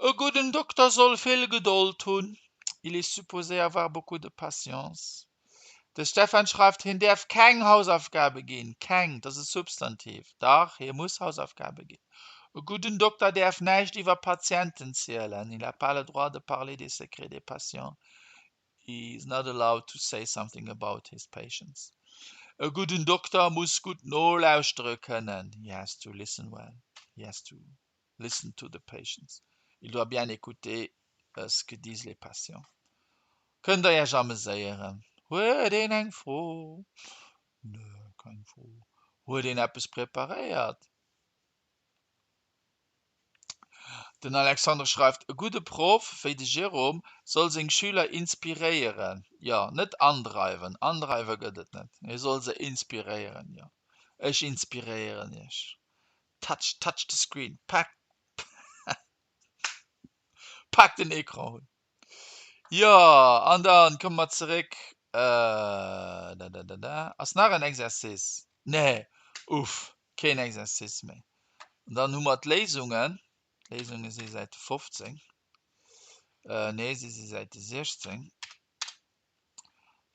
[SPEAKER 1] E gudden Dokter soll vill Gedold hunn, il est supposé avoir beaucoup de patience. De Stefan schreift, hien däerf keng Hausaufgabe ginn. Keng, dat ass e Substantiv. Dach, hie muss Hausaufgabe ginn. E gudden Dokter däerf näischt iwwer Patienten zielen, il n'a pas le droit de parler des secrets des patients. He is not allowed to say something about his patients. E gudden Dokter muss gutt nolauschtere kënnen. He has to listen well. He has to listen to the patients. Il doit bien écouter ce que disent les patients. Kënnt der Iech ameséieren? Huet een eng Fro? Nö, keng Fro. Huet een eppes preparéiert? Den Alexandre schreift, E gudde Proff, wéi de Jérôme, soll seng Schüler inspiréieren. Jo, net andreiwen. Andreiwe gëtt et net. Hie soll se inspiréieren. Jo, ech inspiréieren iech. Touch, touch the screen. Pak, pak den Ecran un. Jo, an dann komme mer zeréck. Da, da, da, da. Ass nach en Exercice? Nee, uff, keen Exercice méi. An dann hu mer d'Léisungen. D'Léisunge si Säite 15. Nee, si si Säite 16.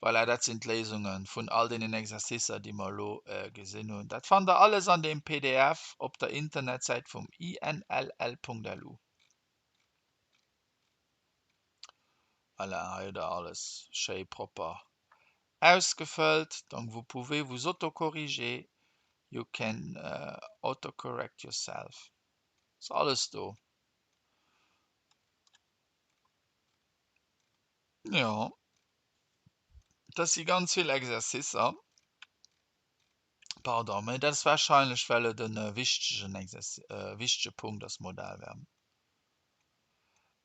[SPEAKER 1] Voilà, dat sinn d'Léisunge vun all deenen Exercicer, déi mer elo gesinn hunn. Dat fannt der alles an deem pdf op der Internetsäit vum inll.lu. Voilà, hei hutt der alles schéi propper ausgefëllt. Donc vous pouvez vous autocorriger, you can autocorrect yourself. Ass alles do. Jo, dat si ganz vill Exercicer. Pardon, mä dat ass warscheinlech, well et e wichtegen Exercice, wichtege Punkt ass, Modalverben.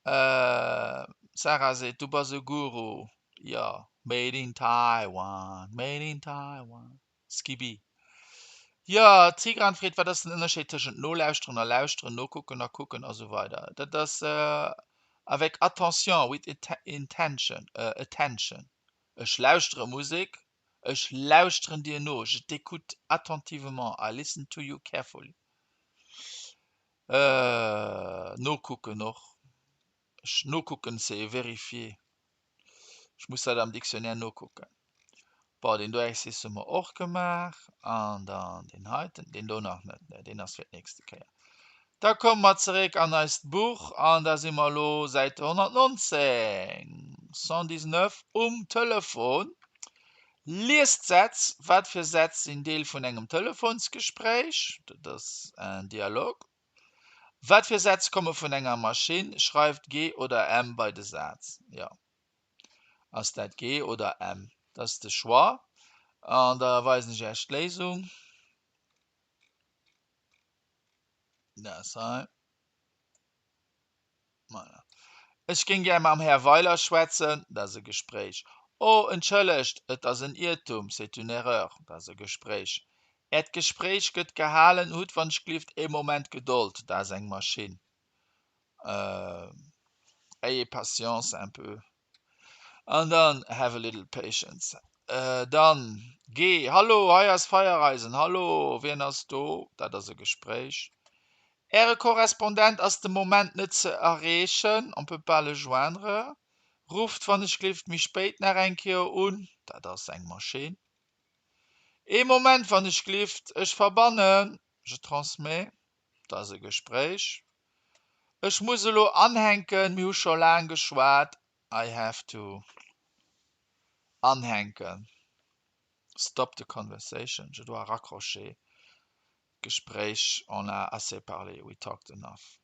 [SPEAKER 1] D'Sarah seet, du bass e Guru. Jo, made in Taiwan, made in Taiwan. Skibi. Jo, Tigran freet, wat ass den Ënnerscheed tëschent nolauschteren a lauschteren, nokucken a kucken a sou weider. Dat ass avec attention, with intention, attention. Ech lauschtere Musek, ech lauschteren dir no, je t'écoute attentivement, I listen to you carefully. Nokucken och. Ech nokucken, c'est vérifier. Ech muss dat am Dictionnaire nokucken. Bon, deen do Exercice hu mer och gemaach. An dann deen heiten, deen do nach net, nee, deen ass fir d'nächste Kéier. Da komme mer zeréck an eist Buch an da si mer elo Säit 119, 119 um Telefon. Liest d'Sätz. Wat fir Sätz sinn Deel vun engem Telefonsgespréich? Dat ass en Dialog. Wat fir Sätz komme vun enger Maschinn? Schreift G oder M bei de Saz. Jo, ass dat G oder M? Dat ass de Choix. An da weisen ech Iech d'Léisung. Dat ass hei. Voilà. Ech géing gär mam Här Weiler schwätzen. Dat ass e Gespréich. Oh, entschëllegt, et ass en Iertum, c'est une erreur. Dat ass e Gespréich. Äert Gespréich gëtt gehalen. Hutt wann ech glift ee Moment Gedold. Dat ass eng Maschinn. Ayez patience un peu. An dann have a little patience. Dann G, Hallo, hei ass Feiereisen. Hallo, wien ass do? Dat ass e Gespréich. Äre Korrespondent ass de Moment net ze erreechen, on peut pas le joindre. Rufft wann ech glift méi spéit nach eng Kéier un. Dat ass eng Maschinn. Ee Moment wann ech glift, ech verbannen, je transmets. Dat ass e Gespréich. Ech muss elo anhänken, mir hu scho laang geschwat. I have to anhänken, stop the conversation, je dois raccrocher, Gespréich, on a assez parlé, we talked enough.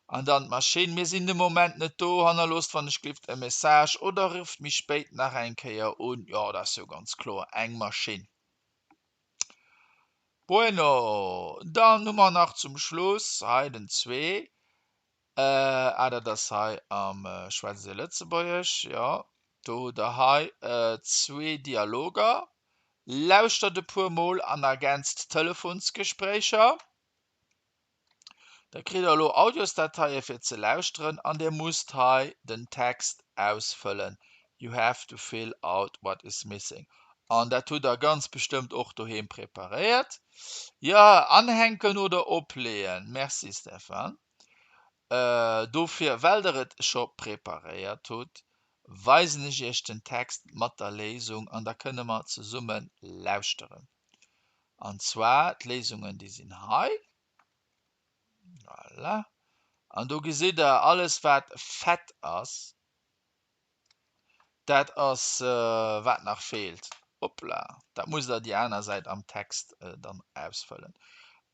[SPEAKER 1] An dann d'Maschinn, mir sinn de Moment net do, hannerloosst wann ech glift e Message oder rifft méi spéit nach eng Kéier un. Jo, dat ass jo ganz kloer eng Maschinn. Bueno, dann hu mer nach zum Schluss hei den zwee. Ah, dat ass hei am Schwätzt Dir Lëtzebuergesch? Jo, do hutt Der hei zwee Dialoger. Lauschtert e puer Mol an ergänzt d'Telefonsgespréicher. Da kritt Der elo Audiosdateie fir ze lauschteren an Dir musst hei den Text ausfëllen. You have to fill out what is missing. An dat hutt der ganz bestëmmt och doheem preparéiert. Jo, anhänken oder opleeën. Merci Stéphane. Dofir, well der et scho preparéiert hutt, weisen ech iech den Text mat der Léisung an da kënne mer zesumme lauschteren. An zwar, d'Léisungen, déi sinn hei. Voilà. An do gesitt der alles, wat fett ass. Dat ass wat nach feelt. Hoppla, dat musst der déi aner Säit am Text dann ausfëllen.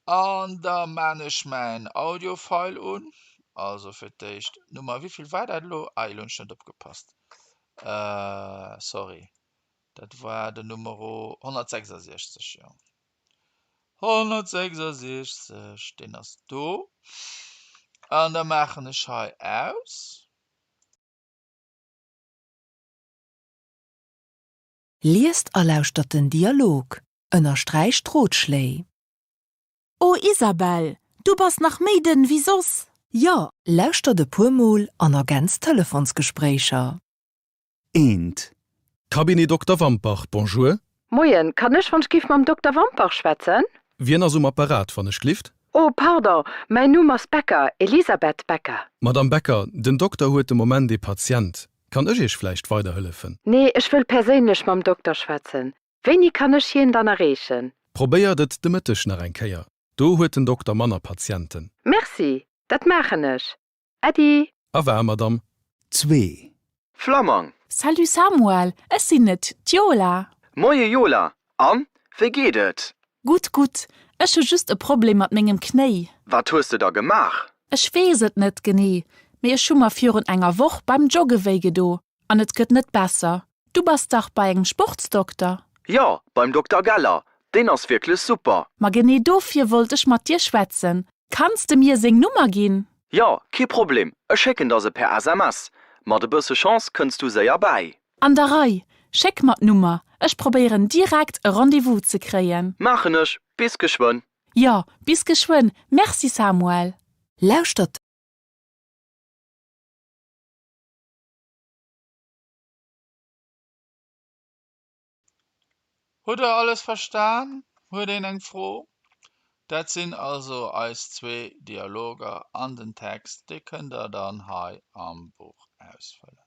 [SPEAKER 1] An da maan ech mäin Audio-File un. Also fir d'éischt Nummer, wéivill war dat elo? Ah, elo hunn ech net opgepasst. Sorry, dat war den Numero 166, jo. 166, deen ass do. An da maachen ech hei aus.
[SPEAKER 2] Liest a lauschtert den Dialog. Ënnersträicht d'Rotschléi.
[SPEAKER 3] Oh Isabelle, du bass nach méi dënn wéi soss!
[SPEAKER 2] Jo! Lauschtert e puer Mol an ergänzt d'Telefonsgespréicher.
[SPEAKER 5] Eent.
[SPEAKER 6] Cabinet Dokter Wampach, Bonjour.
[SPEAKER 7] Moien, kann ech wann ech giff mam Dokter Wampach schwätzen?
[SPEAKER 6] Wien ass um Apparat, wann ech glift?
[SPEAKER 7] Oh pardon, mäin Numm ass Becker, Elisabeth Becker.
[SPEAKER 6] Madame Becker, den Dokter huet de Moment ee Patient. Kann ech Iech vläicht weiderhëllefen?
[SPEAKER 7] Nee, ech wëll perséinlech mam Dokter schwätzen. Wéini kann ech hien dann erreechen?
[SPEAKER 6] Probéiert et de Mëtteg nach eng Kéier, do huet den Dokter manner Patienten.
[SPEAKER 7] Merci, dat maachen ech. Äddi!
[SPEAKER 6] Au revoir, Madame.
[SPEAKER 5] Zwee.
[SPEAKER 8] Flammang!
[SPEAKER 3] Salut Samuel, ech sinn et, d'Yola.
[SPEAKER 8] Moie Yola, an, wéi geet et?
[SPEAKER 3] Gutt, gutt, ech hu just e Problem mat mengem Knéi.
[SPEAKER 8] Wat hues de da gemaach?
[SPEAKER 3] Ech weess et net genee, mee ech hu mer virun enger Woch beim Jogge wéi gedo an et gëtt net besser. Du bass dach bei engem Sportsdokter?
[SPEAKER 8] Jo, beim Dokter Geller, deen ass wierklech super.
[SPEAKER 3] Ma genee dofir wollt ech mat dir schwätzen. Kanns de mir seng Nummer ginn?
[SPEAKER 8] Jo, kee Problem, ech schécken der se per SMS. Mat e bësse Chance kënns du séier bäi.
[SPEAKER 3] An der Rei! Schéck mer d'Nummer, ech probéieren direkt e Rendez-vous ze kréien.
[SPEAKER 8] Maachen ech, bis geschwënn.
[SPEAKER 3] Jo, bis geschwënn, merci Samuel.
[SPEAKER 2] Lauschtert.
[SPEAKER 1] Hutt der alles verstan? Huet een eng Fro? Dat sinn also eis zwee Dialoger an den Text, dee kënnt der dann hei am Buch ausfëllen.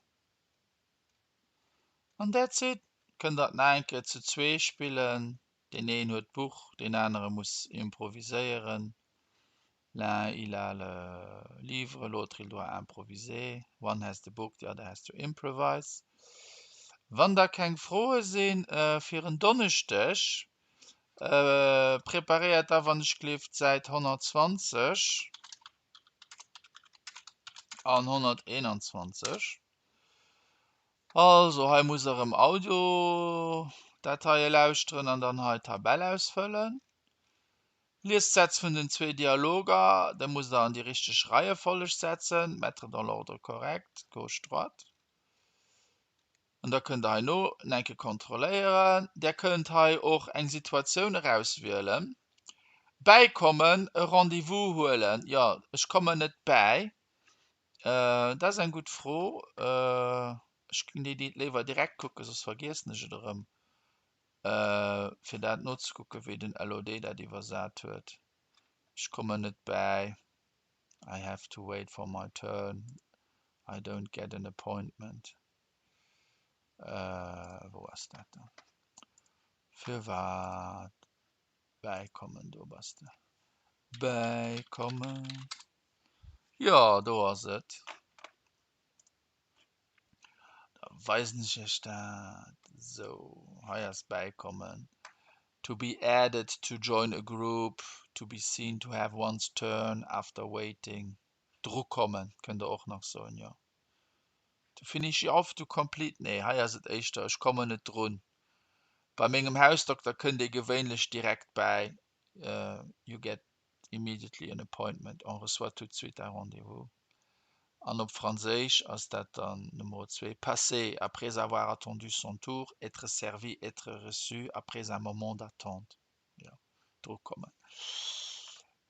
[SPEAKER 1] An that's it! Kënnt der nach eng Kéier zu zwee spillen, deen een huet d'Buch, deen anere muss improviséieren. L'un il a le livre, l'autre il doit improviser. One has the book, the other has to improvise. Wann da keng Froe sinn fir en Donneschdeg, preparéiert da wann ech gleeft d'Säit 120 an 121. Also hei musst der erëm Audiodateie lauschteren an dann hei d'Tabell ausfëllen. Liest d'Sätz vun den zwee Dialoger, da musst der an déi richteg Reiefolleg setzen, mettre dans l'ordre correct, gauche, droite. An da kënnt der hei no enke kontrolléieren. Der kënnt hei och eng Situatioun erauswielen. Bäikommen, e Rendez-vous huelen, jo, ech kommen net bäi. Dat ass eng gutt Fro. Ech géing déi léiwer direkt kucken, soss vergiessen ech et erëm. Fir dat nozekucken, wéi den LOD dat iwwersat huet. Ech kommen net bäi. I have to wait for my turn. I don't get an appointment. Wou ass dat dann? Firwat bäikommen? Do bass de. Bäikommen. Jo, do ass et. Da weisen ech iech dat. Sou, hei ass bäikommen. To be added, to join a group, to be seen to have one's turn after waiting. Drukommen kënnt der och nach soen, jo. To finish off, to complete, nee, hei ass et éischter ech kommen net drun. Bei mengem Hausdokter kënnt ee gewéinlech direkt bäi, you get immediately an appointment, on reçoit tout de suite un rendez-vous. An op Franséisch ass dat dann Numero zwee, passer après avoir attendu son tour, être servi, être reçu après un moment d'attente. Jo, dru kommen.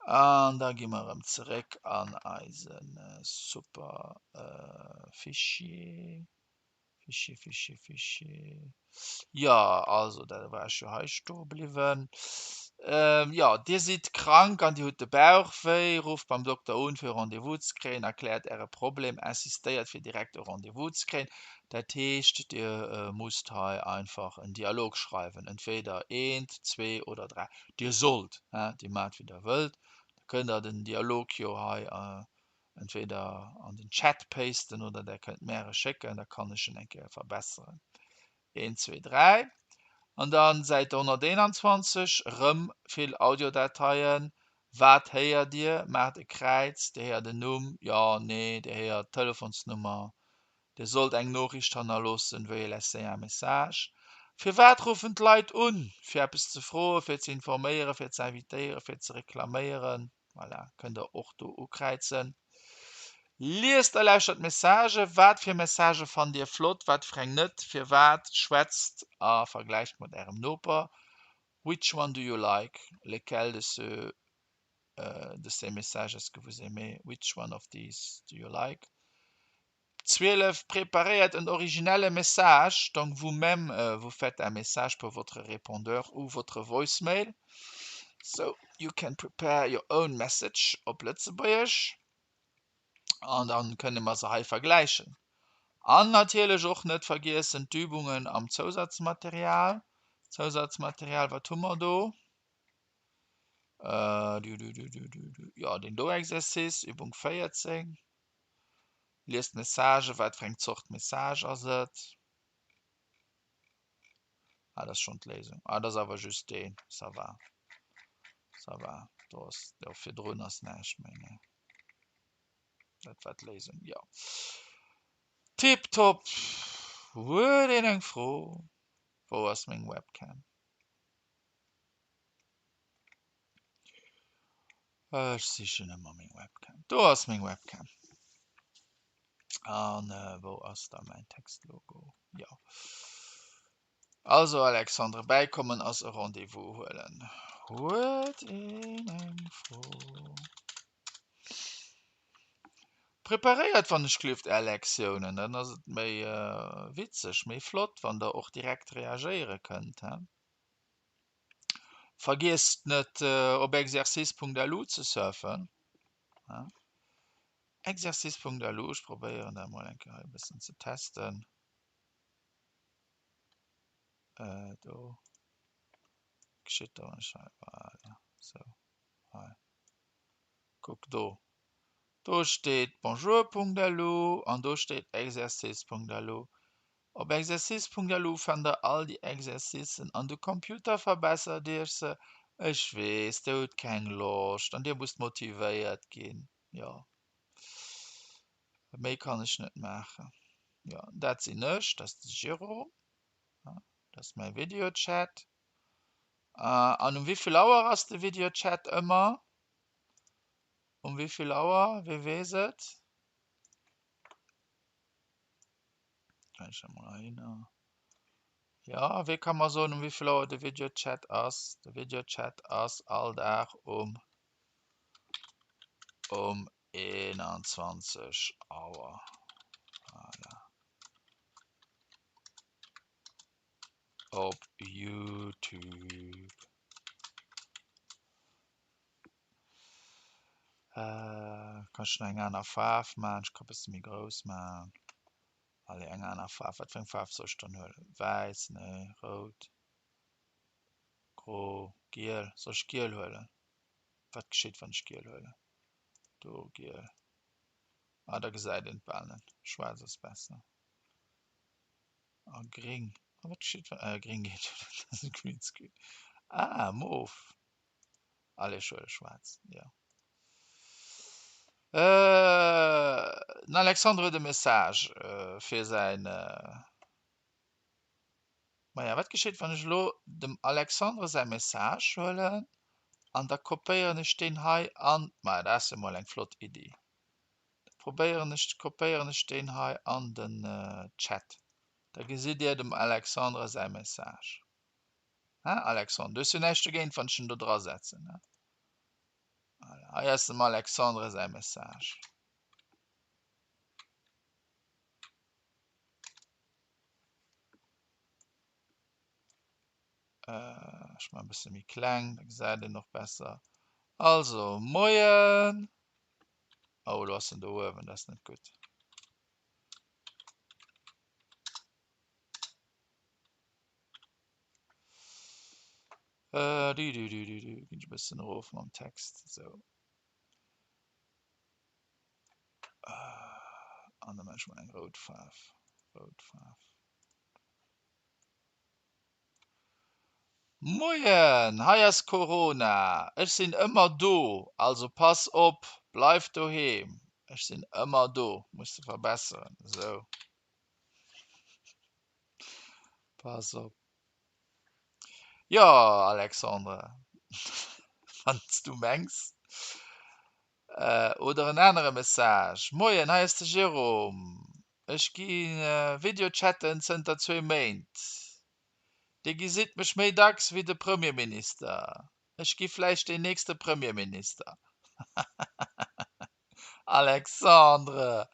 [SPEAKER 1] An da gi mer erëm zeréck an eise super Fichier. Fichier, Fichier, Fichier. Jo, also da war ech jo hei stoe bliwwen. Ähm, jo, Dir sidd krank an Dir hutt de Bauch wéi. Rufft beim Dokter un, fir e Rendez-vous ze kréien. Erkläert Äre Problem, insistéiert, fir direkt e Rendez-vous ze kréien. Dat heescht, Dir musst hei einfach en Dialog schreiwen, entweder eent, zwee oder dräi. Dir sollt, hein, Dir maacht wéi Der wëllt. Da kënnt Der den Dialog jo hei entweder an den Chat pasten oder der kënnt mär e schécken, da kann ech en eng Kéier verbesseren. 1, 2, 3. An dann Säit 121 rëm vill Audiodateien. Wat héiert Dir? Maacht e Kräiz. Dir héiert en Numm, jo, nee, Dir héiert d'Telefonsnummer. Dir sollt eng Noriicht hannerloossen, veuillez laisser un message. Firwat ruffen d'Leit un? Fir eppes ze froen, fir ze informéieren, fir ze invitéieren, fir ze reklaméieren. Voilà, kënnt der och do ukräizen. Liest a lauschtert d'Messagen. Wat fir Messagë fannt Dir flott, wat fir eng net? Firwat? Schwätzt a vergläicht mat Ärem Noper. Which one do you like? Lequel de ce de ces messages est-ce que vous aimez? Which one of these do you like? 12, Preparéiert en originelle Message, donc vous-même vous faites un message pour votre répondeur ou votre voicemail. So you can prepare your own message op Lëtzebuergesch an dann kënne mer se hei vergläichen. An natierlech och net vergiessen d'Übungen am Zousatzmaterial. Zousatzmaterial, wat hu mer do? Jo, deen do Exercice, Übung 14. Liest d'Message, wat fir eng Zort Message ass et? Ah, dat ass schonn d'Léisung. Ah, dat ass awer just deen. Ça va. Ça va. Do ass, do virdrun ass näischt méi, nee. Dat war d'Léisung, jo. Tiptop! Huet een eng Fro? Wou ass meng Webcam? Ech sichen ëmmer meng Webcam. Do ass meng Webcam. An äh, wou ass da mäin Textlogo? Jo. Also Alexandre, bäikommen ass e Rendez-vous huelen. Huet een eng Fro? Preparéiert wann ech gelift är Lektiounen, dann ass et méi äh, witzeg, méi flott, wann der och direkt reagéiere kënnt. He? Vergiesst net op exercice.lu ze surfen. Exercice.lu, ech probéieren dat mol eng Kéier hei e bëssen ze testen. Do geschitt da wann ech hei, voilà, sou, hei, kuck do. Do steet bonjour.lu an do steet exercice.lu. Op exercice.lu fannt der all déi Exercicen an de Computer verbessert iech se. Ech weess, dir hutt keng Loscht an dir musst motivéiert ginn. Jo, méi kann ech net maachen. Jo, dat sinn ech, dat ass de Jérôme, dat ass mäi Videochat. An um wéivill Auer ass de Videochat ëmmer? Um wéivill Auer? Wie weess et? Ja, wee ka mer soen, um wéivill Auer de Videochat ass? De Videochat ass all Dag um um 21 Auer. Voilà. Op YouTube. Äh, kann ech nach eng aner Faarf maachen? Ech ka bësse méi grouss maachen. Allez, eng aner Faarf. Wat fir eng Faarf soll ech dann huelen? Wäiss? Nee, rout, gro, giel. Soll ech giel huelen? Wat geschitt, wann ech giel huelen? Do, giel. Ah, da gesäit een et bal net. Schwaarz ass besser. A gring. A wat geschitt, wann. Ah, gring geet jo net, dat ass e Greenscreen. Ah, mof. Allez, ech huele schwaarz, jo. Den Alexandre huet e Message fir säin. Maja, wat geschitt, wann ech elo dem Alexandre säi Message huelen an da kopéieren ech deen hei an. Maja, dat ass jo mol eng flott Iddi. Da probéieren ech, kopéieren ech deen hei an den Chat. Da gesitt Dir dem Alexandre säi Message. Hein, Alexandre, du hues jo näischt dogéint, wann ech en do dra setzen, ne? Voilà, hei ass dem Alexandre säi Message. Ech maachen e bësse méi kleng, da gesäit een och besser. Also, Moien! Oh, elo ass en do uewen, dat ass net gutt. Äh, du, du, du, du, du. Ginn ech e bëssen erof mam Text. Sou. An da maache ech mol eng rout Faarf. Rout Faarf. Moien, hei ass Corona. Ech sinn ëmmer do, also pass op, bleif doheem. Ech sinn ëmmer do, muss de verbesseren. Esou. Pass op. Jo, Alexandre, wann s du mengs. Oder en anere Message, Moien, hei ass de Jérôme. Ech gi Videochatten zënter zwee Méint. Dir gesitt mech méi dacks wéi de Premierminister. Ech gi vläicht deen nächste Premierminister. Alexandre,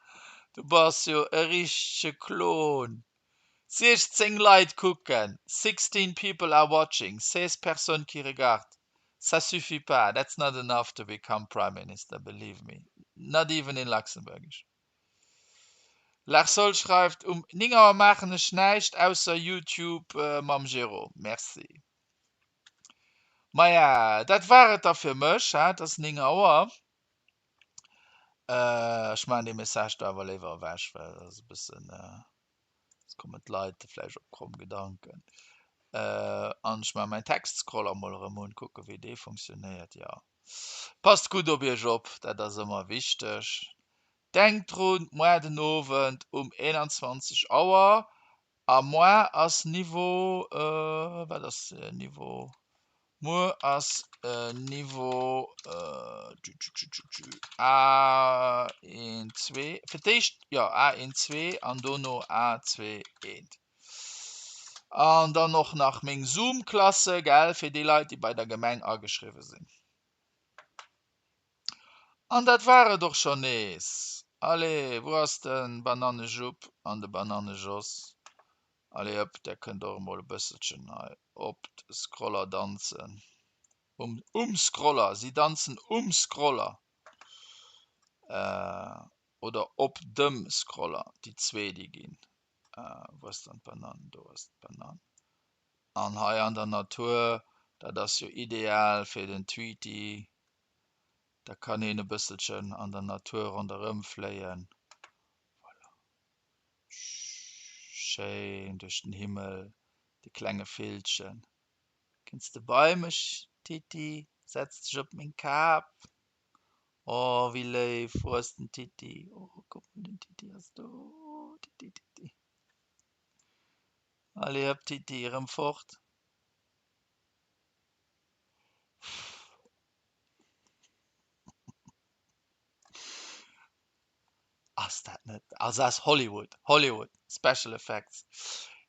[SPEAKER 1] du bass jo e richtege Klon. 16 Leit kucken, 16 people are watching, 16 personnes qui regardent. Ça suffit pas, that's not enough to become prime minister, believe me, not even in Luxembourgish. Larsol schreift, Um 9 Auer maachen ech näischt ausser YouTube mam Jérôme. Merci. Maja, dat war et da fir mech, he, et ass 9 Auer. Ech maachen dee Message do awer léiwer ewech, well dat ass e bëssen, soss kommen d'Leit vläicht op kromm Gedanken. An ech maache mäin Textscroller mol erëm un, kucke wéi dee funktionéiert. Jo, passt gutt op iech op, dat ass ëmmer wichteg. Denkt drun, moar den Owend um 21 Auer A moar ass Niveau, wat ass Niveau? Muer ass Niveau A1 2, fir d'éischt, jo, A1 2 an dono A2 1. An dann och nach meng Zoom-Klasse, gell, fir déi Leit, déi bei der Gemeng ageschriwwe sinn. An dat war et och schonn nees. Allez, wou ass de Banannejupp an de Banannejos? Allez hëpp, där kënnt och emol e bësselchen hei op de Scroller danzen. Um, um Scroller, si danzen um Scroller. Oder op dem Scroller, déi zwee, déi ginn. Wou ass dann d'Banann? Do ass d'Banann. An hei an der Natur, dat ass jo ideal fir den Tweety, da kann een e bësselchen an der Natur ronderëm fléien. Voilà. Schéin duerch den Himmel, de klenge Villchen. Kënns de bei mech, Titi? Setz dech op meng Kap. Oh, wéi léif. Wou ass den Titi? Oh, kuck mol, den Titi ass do. Oh, Titi, Titi. Allez hëpp Titi, erëm fort. Ass dat net, also ass Hollywood, Hollywood, Special Effects.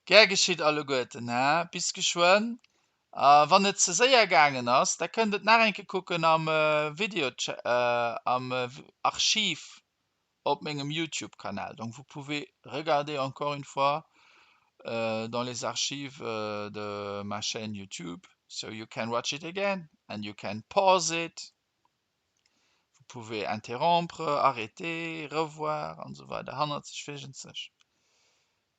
[SPEAKER 1] Gär geschitt alleguerten, he? Bis geschwënn. A wann et ze séier gaangen ass, da kënnt et nach eng Kéier kucken am Video, am Archiv op mengem YouTube Kanal. Donc vous pouvez regarder encore une fois dans les archives de ma chaîne YouTube so you can watch it again and you can pause it, vous pouvez interrompre, arrêter, revoir an esou weider hannerzeg virgenzeg.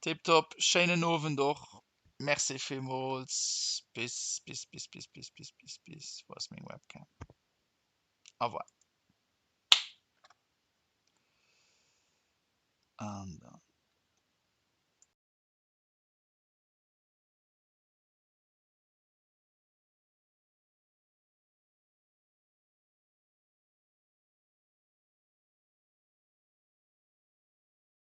[SPEAKER 1] Tiptop, schéinen Owend och, merci villmools, bis bis bis bis bis bis bis bis, wou ass meng Webcam? Au revoir. An dann.